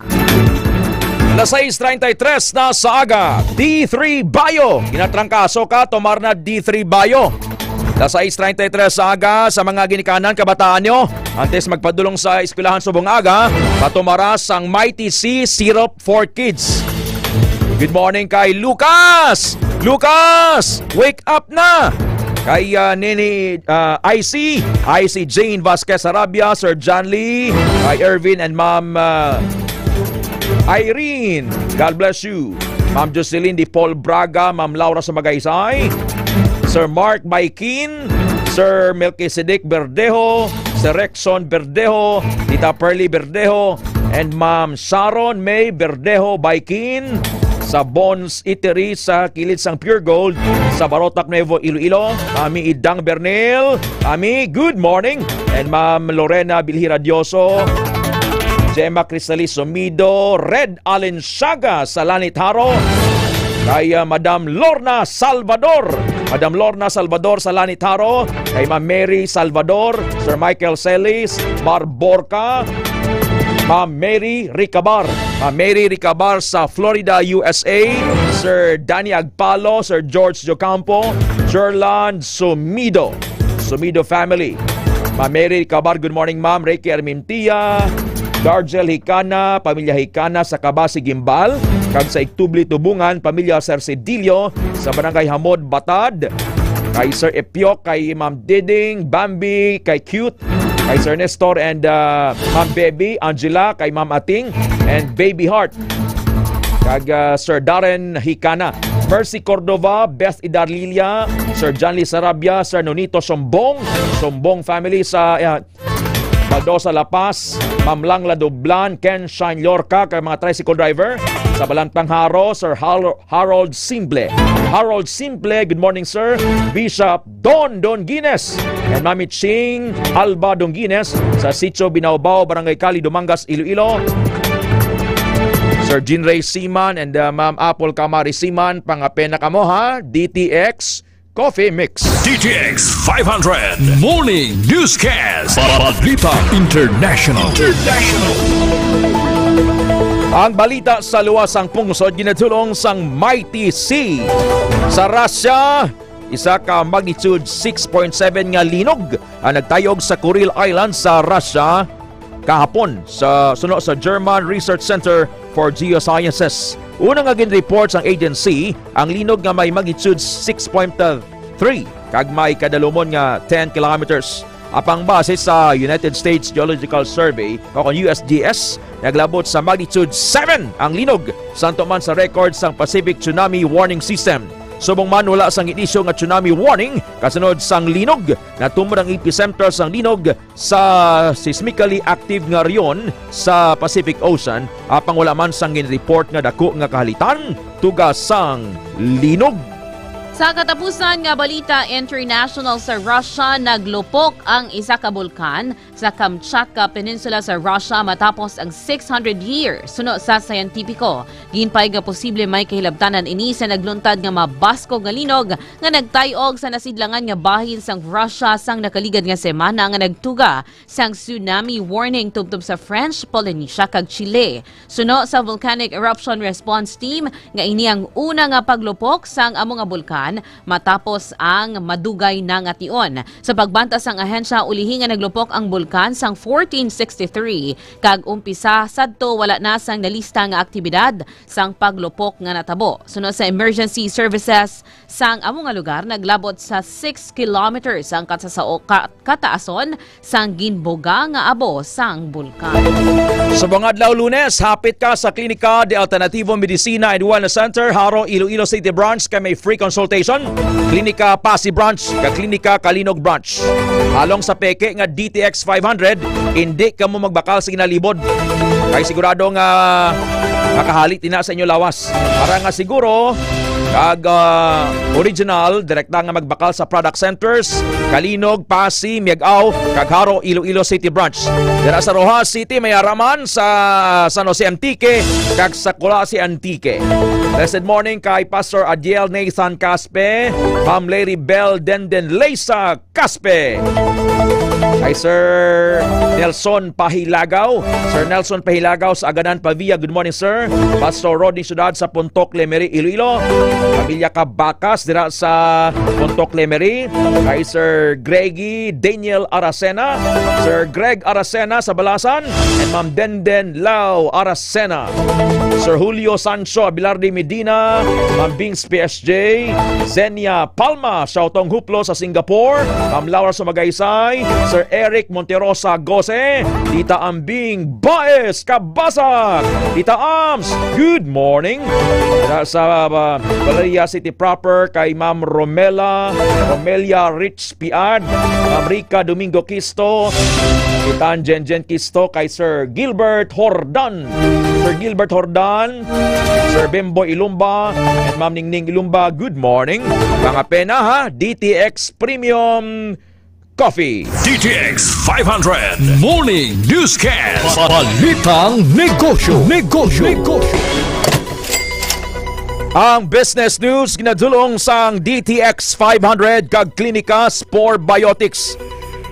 Alas sais treinta y tres na sa aga, D three Bio. Ginatrangkaso ka, tomar na D three Bio. Alas sais treinta y tres sa aga, sa mga ginikanan, kabataan nyo, antes magpadulong sa eskwelahan subong aga, patumara sang Mighty C Syrup for Kids. Good morning kay Lucas! Lucas! Wake up na! Kay, ah, Nini, ah, I C, I C Jane Vasquez Arabia, Sir John Lee, kay Ervin and Ma'am, ah, Irene. God bless you. Ma'am Jocelyn Di Paul Braga, Ma'am Laura Sumagaysay, Sir Mark Baikin, Sir Melchizedek Berdejo, Sir Rexon Berdejo, Tita Pearly Berdejo, and Ma'am Sharon May Berdejo Baikin sa Bones Eatery sa kilid sang Pure Gold sa Barotac Nuevo, Iloilo. Mami Idang Bernil, Mami, good morning. And Ma'am Lorena Bilhi Radioso, Gemma Cristalizo Mido, Red Alenciaga sa Lanit Haro, kay, ah, Madam Lorna Salvador. Madam Lorna Salvador sa Lanit Haro, kay Ma'am Mary Salvador, Sir Michael Celis, Mar Borca, Ma'am Mary Ricabar. Ma'am Mary Ricabar sa Florida, U S A, Sir Danny Agpalo, Sir George Jocampo, Jerland Sumido. Sumido family. Ma'am Mary Ricabar, good morning, ma'am. Ricky Armintia, Dargel Hicana, pamilya Hicana sa Kabasi, Gimbal, kag sa Igtubli Tubungan, pamilya Cercedillo sa Barangay Hamod, Batad. Kay Sir Epio, kay Ma'am Diding, Bambi, kay Cute, kay Sir Nestor and, uh, Ma'am Baby, Angela, kay Ma'am Ating, and Baby Heart. Kag, uh, Sir Darren Hicana. Mercy Cordova, Beth Idarlilia, Sir John Lee Sarabia, Sir Nonito Sombong, Sombong family sa, uh, Baldosa, La Paz, Ma'am Langla Dublan, Ken Shine Lorca, kay mga tricycle driver sa Balantang Haro, Sir Hal-, Harold Simple. Harold Simple, good morning, sir. Bishop Don Don Guinness and Mami Ching Alba Don Guinness sa Sitio Binaobao, Barangay Cali, Dumangas, Iloilo. Sir Jean Ray Siman and, uh, Ma'am Apple Kamari Siman, pangapena kamo, ha? D T X Coffee Mix. D T X five hundred Morning Newscast. Balita International. Ang balita sa luwas sang pungsod ginadulong sang Mighty C. Sa Russia, isa ka magnitude six point seven nga linog ang nagtayog sa Kuril Island sa Russia kahapon, sa suno sa German Research Center for Geosciences. Una nga ginreport sang agency ang linog nga may magnitude six point three kag may kadalumon nga ten kilometers. Apang base sa United States Geological Survey o kon U S G S, naglabot sa magnitude seven ang linog, santo man sa record sang Pacific Tsunami Warning System. Subong man, wala sang inisyu nga tsunami warning kasunod sang linog. Natumod ang epicenter sang linog sa seismically active nga rehiyon sa Pacific Ocean, apang wala man sang ginreport nga dako nga kahalitan tuga sang linog. Sa katapusan nga balita international, sa Russia, naglupok ang isa ka bulkan sa Kamchatka Peninsula sa Russia matapos ang six hundred years. Suno sa siyentipiko, ginpay nga posible may kahilabtanan ini sa nagluntad nga mabaskog nga linog nga nagtay-og sa nasidlangan nga bahin sang Russia sang nakaligad nga semana, nga nagtuga sang tsunami warning tubtob sa French Polynesia kag Chile. Suno sa Volcanic Eruption Response Team, nga ini ang una nga paglupok sang amo nga bulkan matapos ang madugay na nga tion. Sa pagbanta sang ahensya, ulihi nga naglupok ang bulkan sang fourteen sixty-three, kag umpisa sadto wala na sang nalista nga aktibidad sang paglupok nga natabo. Suno sa emergency services sang amo nga lugar, naglabot sa six kilometers ang katasao-, ka-, kataason sang ginbuga nga abo sang bulkan. Subong adlaw Lunes, hapit ka sa Klinika de Alternativo Medicina and Wellness Center, Jaro, Iloilo City Branch, kay may free consultation. Klinika Passi Branch, kag Klinika Calinog Branch. Halong sa peke nga D T X five hundred, indi kamo magbakal sa ginalibod. Kay sigurado nga makahalit ina sa inyo lawas. Para nga siguro, Kag, ah, original, direkta nga magbakal sa product centers, Calinog, Passi, Miag-ao, kag Jaro, Iloilo City Branch. Dira sa Roxas City, may ara man sa San Jose Antique, kag sa Culasi Antique. Blessed morning kay Pastor Adiel Nathan Caspe, Ma'am Larry Bell Denden Leysa Caspe. Kay Sir Nelson Pahilagaw. Sir Nelson Pahilagaw sa Aganan, Pavia. Good morning, sir. Pastor Rodney Sudad sa Puntok Lemery, Iloilo. Pamilya Kabakas dira sa Puntok Lemery. Kay Sir Greggy Daniel Aracena. Sir Greg Aracena sa Balasan. And Ma'am Denden Lau Aracena. Sir Julio Sancho Abilardi Medina. Ma'am Bings P S J. Zenia Palma Siautong Huplo sa Singapore, Ma'am Laura Sumagaysay, Sir Eric Monterosa Gose, Tita Ambing Baez Kabasak, Tita Ams, good morning. Sa, sa, uh, Valeria City proper, kay Ma'am Romela, Romelia Rich Piad, Ma'am Rica Domingo Kisto, Tita Jenjen Kisto, kay Sir Gilbert Hordan, Sir Gilbert Hordan, Sir Bembo Ilumba, and Ma'am Ningning Ilumba, good morning. Mga pena ha, D T X Premium Coffee. D T X five hundred Morning Newscast. Balitang negosyo, negosyo, negosyo. Ang business news ginadulong sang D T X five hundred kag Klinika Spore Biotics.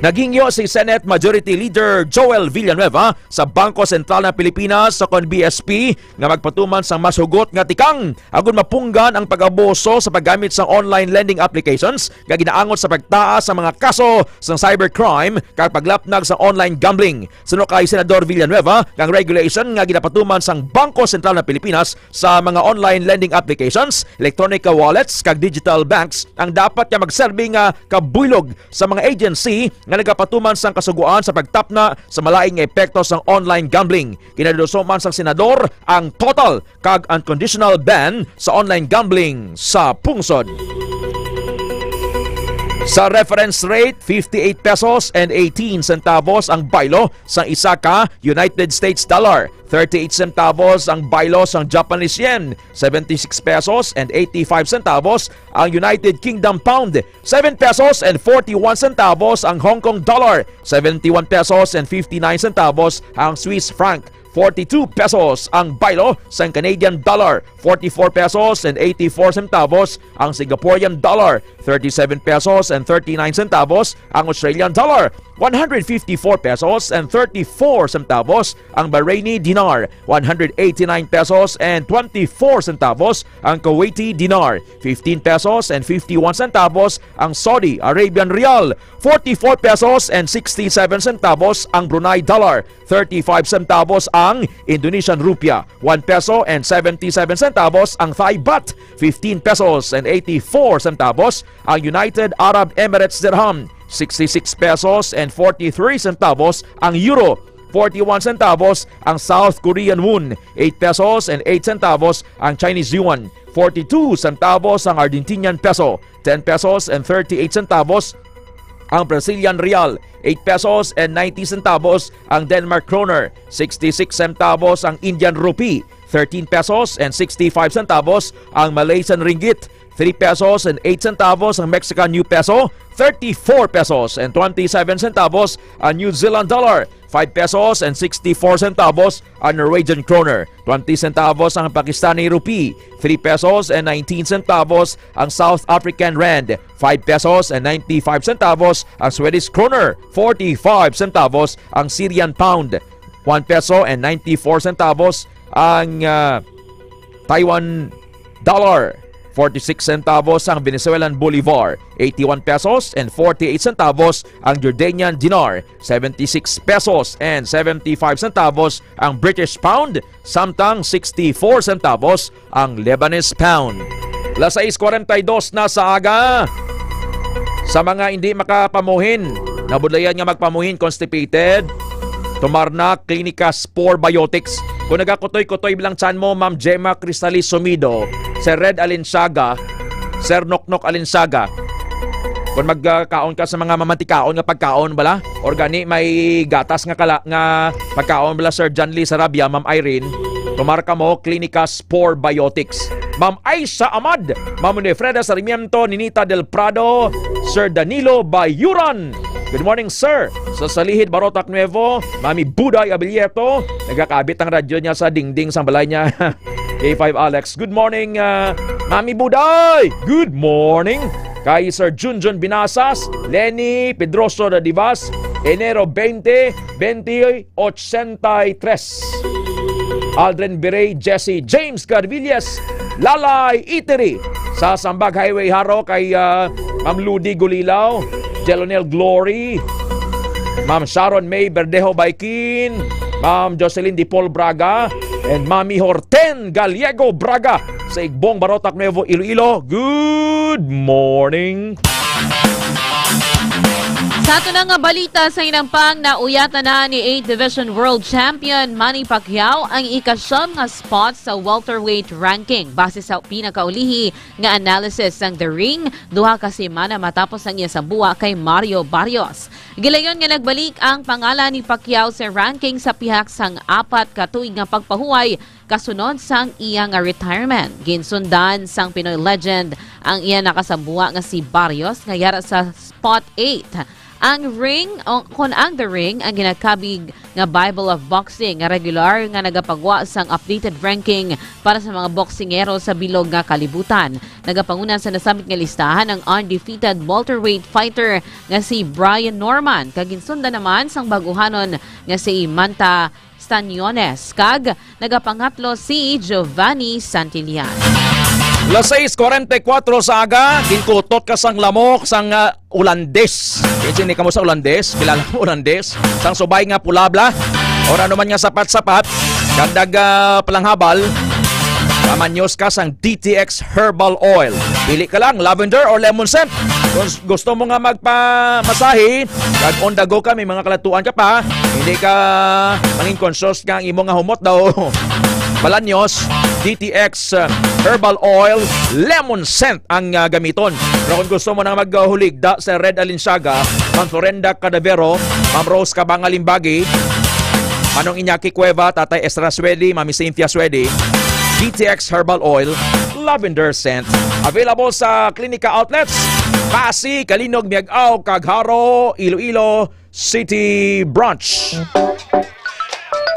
Naghingyo si Senate Majority Leader Joel Villanueva sa Bangko Sentral ng Pilipinas, sa kon B S P, nga magpatuman sang mas hugot nga tikang agud mapunggan ang pag-abuso sa paggamit sang online lending applications nga ginaangot sa pagtaas sa mga kaso sang cybercrime kag paglapnag sa online gambling. Suno kay Senador Villanueva, ang regulation nga ginapatuman sang Bangko Sentral ng Pilipinas sa mga online lending applications, electronic wallets, kag digital banks ang dapat nga magserbi nga kabuylog sa mga agency nga nagapatuman sang kasugoan sa pagtapna sa malain nga epekto sang online gambling. Ginaduso man sang senador ang total kag unconditional ban sa online gambling sa pungsod. Sa reference rate, fifty-eight pesos and eighteen centavos ang baylo sang isa ka United States dollar, thirty-eight centavos ang baylo sang Japanese yen, seventy-six pesos and eighty-five centavos ang United Kingdom pound, seven pesos and forty-one centavos ang Hong Kong dollar, seventy-one pesos and fifty-nine centavos ang Swiss franc, forty-two pesos ang baylo sang Canadian dollar, forty-four pesos and eighty-four centavos ang Singaporean dollar, thirty-seven pesos and thirty-nine centavos ang Australian dollar, one hundred fifty-four pesos and thirty-four centavos ang Bahraini dinar, one hundred eighty-nine pesos and twenty-four centavos ang Kuwaiti dinar, fifteen pesos and fifty-one centavos ang Saudi Arabian rial, forty-four pesos and sixty-seven centavos ang Brunei dollar, thirty-five centavos ang Indonesian rupiah, one peso and seventy-seven centavos ang Thai baht, fifteen pesos and eighty-four centavos ang United Arab Emirates dirham, sixty-six pesos and forty-three centavos ang euro, forty-one centavos ang South Korean won, eight pesos and eight centavos ang Chinese yuan, forty-two centavos ang Argentinian peso, ten pesos and thirty-eight centavos ang Brazilian real, eight pesos and ninety centavos ang Denmark kroner, sixty-six centavos ang Indian rupee, thirteen pesos and sixty-five centavos ang Malaysian ringgit, three pesos and eight centavos ang Mexican new peso, thirty-four pesos and twenty-seven centavos ang New Zealand dollar, five pesos and sixty-four centavos ang Norwegian kroner, twenty centavos ang Pakistani rupee, three pesos and nineteen centavos ang South African rand, five pesos and ninety-five centavos ang Swedish kroner, forty-five centavos ang Syrian pound, one peso and ninety-four centavos ang, ah, Taiwan dollar, forty-six centavos ang Venezuelan bolivar, eighty-one pesos and forty-eight centavos ang Jordanian dinar, seventy-six pesos and seventy-five centavos ang British pound, samtang sixty-four centavos ang Lebanese pound. Las sais cuarenta y dos na sa aga. Sa mga hindi makapamuhin, nabudlayan nga magpamuhin, constipated, tumar na Klinika Spore Biotics. Kung nagakutoy-kutoy lang tiyan mo, Ma'am Gemma Cristales Sumido, Sir Red Alinsiaga, Sir Noknok Alinsiaga, kung magkaon ka sa mga mamantikaon nga pagkaon bala, or gani may gatas nga kala, nga pagkaon bala, Sir John Lee Sarabia, Ma'am Irene, tumar kamo Klinika Spore Biotics. Ma'am Aisha Amad, Ma'am Winifreda Sarmiento, Ninita Del Prado, Sir Danilo Bayuran. Good morning, sir. Sa Salihid, Barotac Nuevo, Mami Buday Abilieto, nagakabit ang radyo niya sa dingding sang balay niya. K five Alex, good morning, ah, Mami Buday! Good morning! Kay Sir Junjun Binasas, Lenny Pedroso Dadivas, Enero twenty, twenty, ochenta y tres. Aldrin Birey, Jesse, James Garvillas, Lalay Itiri, sa Sambag Highway Jaro kay, ah, Ma'am Ludi Gulilaw, Jelonel Glory, Ma'am Sharon May Verdejo Baikin, Ma'am Jocelyn Dipol Braga, and Mami Horten Gallego Braga sa Igbong, Barotac Nuevo, Iloilo. Good morning. Sa ato na nga balita, sa hinampang, nauyatan na ni eighth Division World Champion Manny Pacquiao ang ikasyam nga spot sa welterweight ranking, base sa pinakaulihi nga analysis sang The Ring, duha ka semana matapos ang iya sambuwa kay Mario Barrios. Gilayon nga nagbalik ang pangalan ni Pacquiao sa ranking sa pihak sang apat ka tuig nga pagpahuway kasunod sang iya nga retirement. Ginsundan sang Pinoy legend ang iya nakasambuwa nga si Barrios nga yara sa spot eight. Ang Ring, o kon ang The Ring, ang ginakabig nga Bible of Boxing nga regular nga nagapagwa sang updated ranking para sa mga boksingero sa bilog nga kalibutan. Nagapanguna sa nasambit nga listahan ang undefeated welterweight fighter nga si Brian Norman, kag ginsundan naman sang baguhanon nga si Manta Staniones, kag nagapangatlo si Giovanni Santillan. Las sais cuarenta y cuatro sa aga, ginkutot ka sang lamok sang, ah, Ulandes. Kinsa ni kamo sa Ulandes? Kilala mo Ulandes? Sang subay nga pulabla, or ano man nga sapat-sapat, kag nag, ah, palanghabal, mamanyos ka sang D T X Herbal Oil. Pili ka lang, lavender or lemon scent. Kung s-, gusto mo nga magpamasahe, kag on the go ka, may mga kalatuan ka pa, hindi ka mangin conscious nga ang imo nga humot daw balanyos, D T X, uh, Herbal Oil, Lemon Scent ang, uh, gamiton. Pero kung gusto mo na maghuligda sa Red Alinsyaga, Ma'am Florenda Cadavero, Ma'am Rose Cabanga Limbagi, Manong Iñaki Cueva, Tatay Ezra Suedi, Mami Cynthia Suedi, D T X Herbal Oil, Lavender Scent. Available sa Klinika Outlets, Passi, Calinog, Miag-ao, kag Jaro, Iloilo City Branch.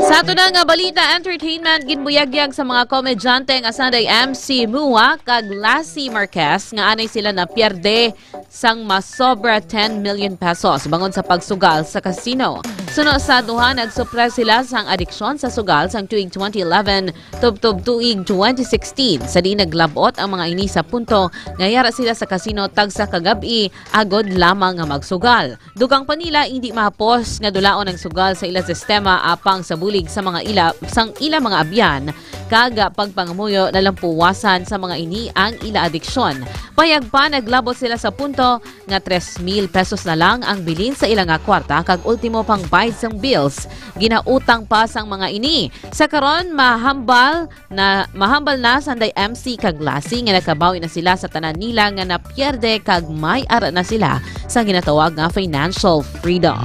Sa ato na nga balita, entertainment, ginbuyagyag sa mga komedyante nga Sunday M C Mua kag Lassie Marquez nga anay sila napierde sang masobra ten million pesos bangon sa pagsugal sa casino. Suno sa duha, nagsupra sila sang adiksyon sa sugal sang tuig twenty eleven tubtob tuig twenty sixteen, sa diin naglab-ot ang mga ini sa punto nga yara sila sa casino tagsa ka gab-i agod lamang nga magsugal. Dugang pa nila, indi mahapos nga dulaon ang sugal sa ila sistema apang sa bulig sa mga ila, sang ila mga abyan, kag pagpangamuyo nalampuwasan sa mga ini ang ila adiksyon. Payag pa, naglab-ot sila sa punto nga tres mil pesos na lang ang bilin sa ila nga kwarta, kag ultimo pangbayad sang bills, ginautang pa sang mga ini. Sa karon, mahambal na, mahambal na sanday M C kag Lassie nga nakabawi na sila sa tanan nila nga napierde, kag may ara na sila sa ginatawag nga financial freedom.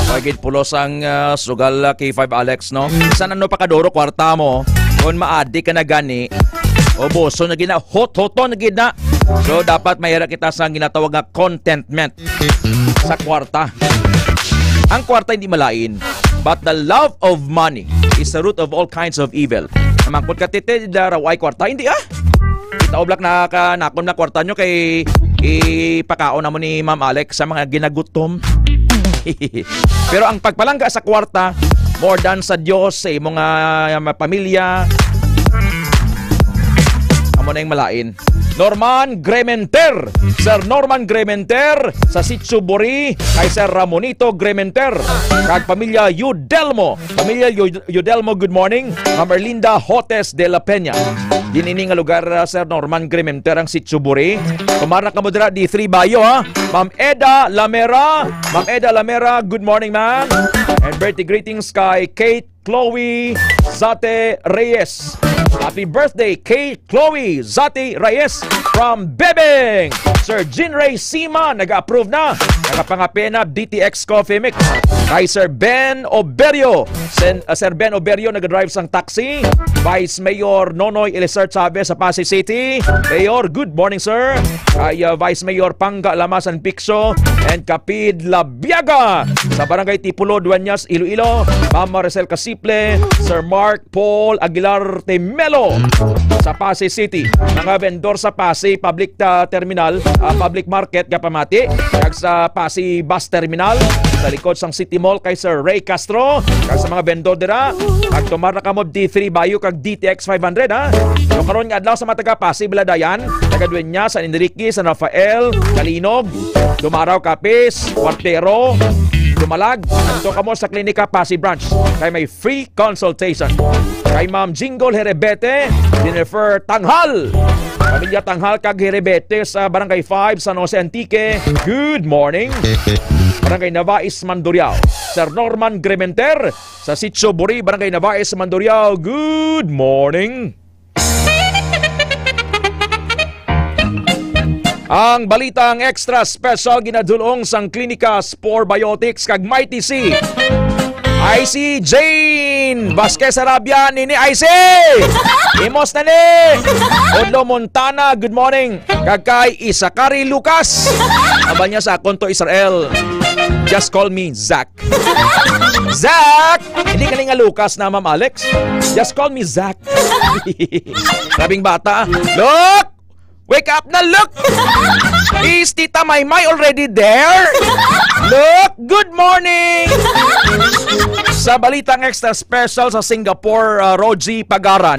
Pagid pulos ang, ah, sugal, ah, K five Alex, no? San ano pa kaduro kwarta mo? Kung maadi ka na gani, ubuson na gina, hot-hoton na gina. So, dapat may ara kita sa ginatawag nga contentment sa kwarta. Ang kwarta hindi malain, but the love of money is the root of all kinds of evil. Namangkot ka, "Titi, dara way kwarta?" Hindi, ah. Kita oblak na ka, nakon na kwarta nyo kay ipakaon namo ni Ma'am Alex sa mga ginagutom. Pero ang pagpalangga sa kwarta, more than sa Dios, sa imo nga, ah, pamilya, amo na yung malain. Norman Grementer, Sir Norman Grementer sa Sitio Buri, kay Sir Ramonito Grementer, kag pamilya Yudelmo. Pamilya Yu-, Yudelmo, good morning. Ma'am Erlinda Hotes de la Peña. Din ini nga lugar, uh, Sir Norman Grementer, ang Sitio Buri. Kumara ka mo dira, D three Bayo, ha? Ma'am Eda Lamera. Ma'am Eda Lamera, good morning, ma'am. And birthday greetings kay Kate Chloe Zate Reyes. Happy birthday kay Chloe Zati Reyes from Bebeng. Sir Jean Ray Sima, nag-approve na. Nakapangape na, D T X Coffee Mix. Kay Sir Ben Oberio. Sen-, uh, Sir Ben Oberio, nag-drive sang taxi. Vice Mayor Nonoy Eliser Chavez sa Pasay City. Mayor, good morning, sir. Kay, uh, Vice Mayor Pangga Lamasan Picso and Kapid Labiaga sa Barangay Tipulo, Dueñas, Iloilo. Ma'am Maricel Casiple, Sir Mark Paul Aguilar Temelo sa Pasay City. Mga vendor sa Pasay Public, ah, Terminal, ah, Public Market, gapamati, kag sa Pasay Bus Terminal, sa likod sang City Mall kay Sir Ray Castro, kag sa mga vendor dira, magtumar na kamo D three Bayo kag D T X five hundred, ha. So, karon nga adlaw sa mga taga Pasay, Baladayan, taga Dueñas, San Enrique, San Rafael, Calinog, Dumaraw, Capiz, Cuartero, Dumalag, adto kamo sa Klinika Pasay Branch kay may free consultation. Kay Ma'am Jingle Herebete, Jennifer Tanghal, pamilya Tanghal kag Herebete sa Barangay five, San Jose, Antique, good morning. Barangay Navais, Mandurriao, Sir Norman Grementer sa Sitio Buri, Barangay Navais, Mandurriao, good morning. Ang balitang extra special ginadulong sang Klinika Spore Biotics kag Mighty C. I C Jane Vasquez Arabia nini, I C. Imos na ni. Odlo Montana, good morning. Kag kay Isakari Lucas. Abal niya sa akon to, Israel. Just call me Zach. Zach! Hindi ka nga Lucas na, Ma'am Alex. Just call me Zach. Grabing bata. Look! Wake up na, look! Is Tita Maymay already there? Look! Good morning! Sa balitang extra special sa Singapore, uh, Rogie Pagaran.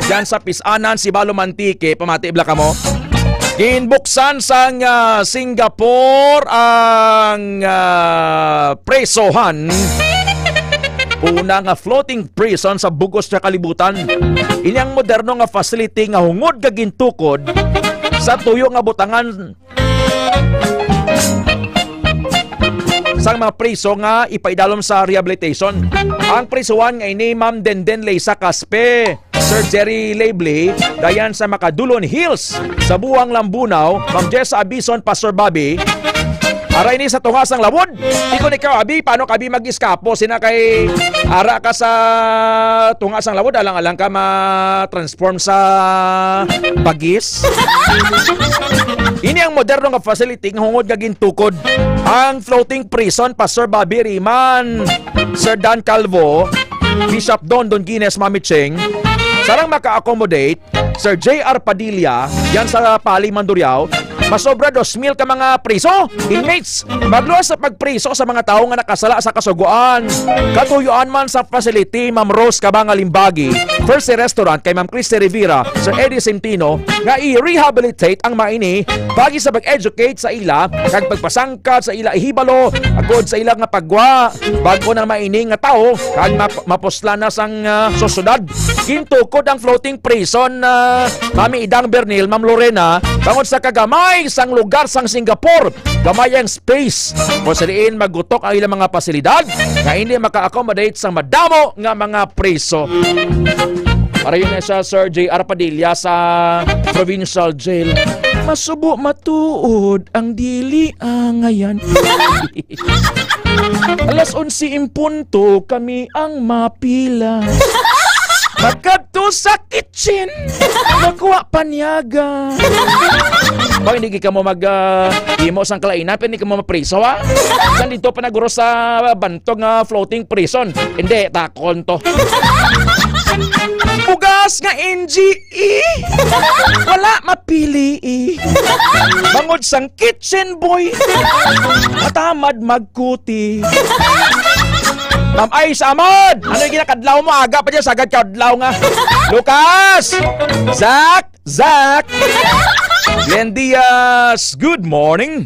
Diyan sa Pisanan, Sibalom, Antique. Pamati bala kamo. Ginbuksan sang, ah, Singapore ang, ah, prisohan. Una nga floating prison sa bug-os nga kalibutan. Ini ang moderno nga facility nga hungod nga gintukod sa tuyo nga butangan sang mga priso nga ipaidalom sa rehabilitation. Ang prisuhan nga ini, Ma'am Denden Leisa Caspe, Sir Jerry Lably, dayan sa Makadulon Hills, sa Buang Lambunao, Ma'am Jessa Abison, Pastor Bobby. Ara ini sa tunga sang lawod. Ikon ikaw, Abi, paano ka, Abi, mag-iskapo? Sina kay ara ka sa tunga sang lawod, alang-alang ka ma-transform sa bagis. Ini ang moderno nga facility nga hungod nga gintukod ang floating prison, Pastor Bobby Riman, Sir Dan Calvo, Bishop Don Don Guinness, Mami Ching. Sarang maka-accommodate, Sir J R Padilla, yan sa Pali, Mandurriao, masobra dos mil ka mga priso, inmates, magluwas sa pagpriso sa mga tawo nga nakasala sa Kasugoan. Katuyuan man sa facility, Ma'am Rose Cabanga Limbagi, First Restaurant kay Ma'am Christy Rivera, Sir Eddie Centino, nga i-rehabilitate ang maini pagi sa pag-educate sa ila kag pagpasangkad sa ila ihibalo agod sa ila nga pagwa bag-o nang maini nga tawo kag map-, mapuslan na sang, ah, sosyedad. Gintukod ang floating prison, ah, Mami Idang Bernil, Ma'am Lorena, bangod sa kagamay sang lugar sang Singapore. Gamay ang space kung sa diin magutok ang ilang mga pasilidad nga hindi maka-accommodate sa madamo nga mga preso. Para yun na siya, Sir J R Padilla sa Provincial Jail. Masubo matuod ang dili angayan. Alas onse en punto kami ang mapila. Magkadto sa kitchen. Makuha panyaga. Bang hindi ka mo mag, ah, imo sang kalainan, pero hindi ka mo mapriso, ha? Nandito pa naguro sa bantog nga floating prison. Hindi, takon to. Bugas nga N G E. Wala mapili, eh. Bangod sang kitchen boy. Matamad magkuti. Ma'am, ay, samad! Ano yung ginakadlaw mo? Aga pa dyan, sagad ka adlaw nga. Lucas! Zach! Zach! Glenn Diaz, good morning!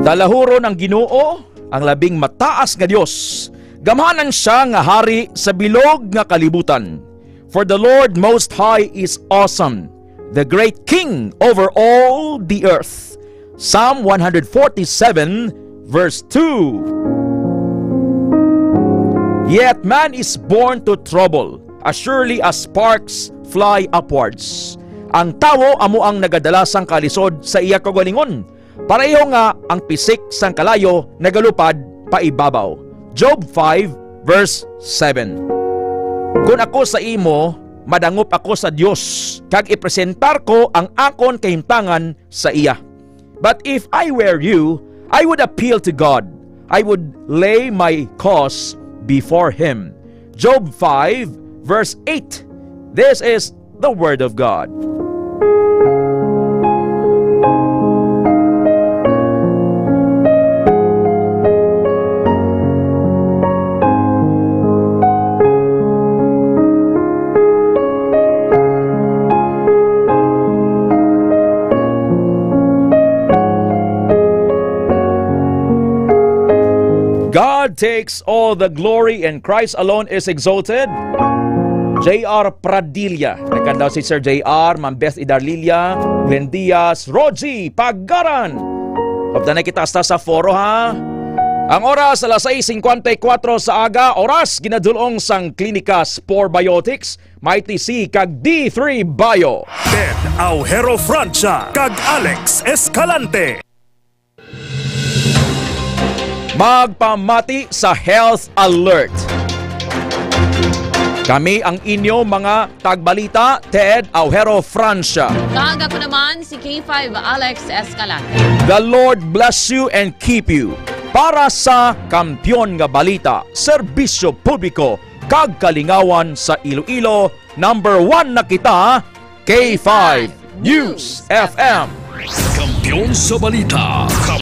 Dalahuron ang Ginoo, ang labing mataas nga Dios. Gamhanan sia nga hari sa bilog nga kalibutan. For the Lord Most High is awesome, the great King over all the earth. Psalm one hundred forty-seven, verse two. Yet man is born to trouble, as surely as sparks fly upwards. Ang tawo amo ang nagadala sang kalisod sa iya kaugalingon, pareho nga ang pisik sang kalayo nagalupad paibabaw. Job five, verse seven. Kon ako sa imo, madangop ako sa Dios, kag ipresentar ko ang akon kahimtangan sa iya. But if I were you, I would appeal to God. I would lay my cause before him. Job five, verse eight. This is the word of God. God takes all the glory and Christ alone is exalted. J R Pradilla. Nagkanta si Sir J R, Ma'am Beth Idarlilla, Glenn Diaz, Rogie Pagaran. Updan na kita hasta sa foro, ha? Ang oras, alas sais cincuenta y cuatro sa aga, oras ginadulong sang Klinika Spore Biotics, Mighty C kag D three Bio. Ted Aujero Francia kag Alex Escalante. Magpamati sa Health Alert. Kami ang inyo mga tagbalita, Ted Aujero Francia. Kag ako naman si K five Alex Escalante. The Lord bless you and keep you. Para sa Kampiyon nga Balita, Serbisyo Publiko, kag Kalingawan sa Iloilo, number one na kita, K five News F M. Kampiyon sa balita.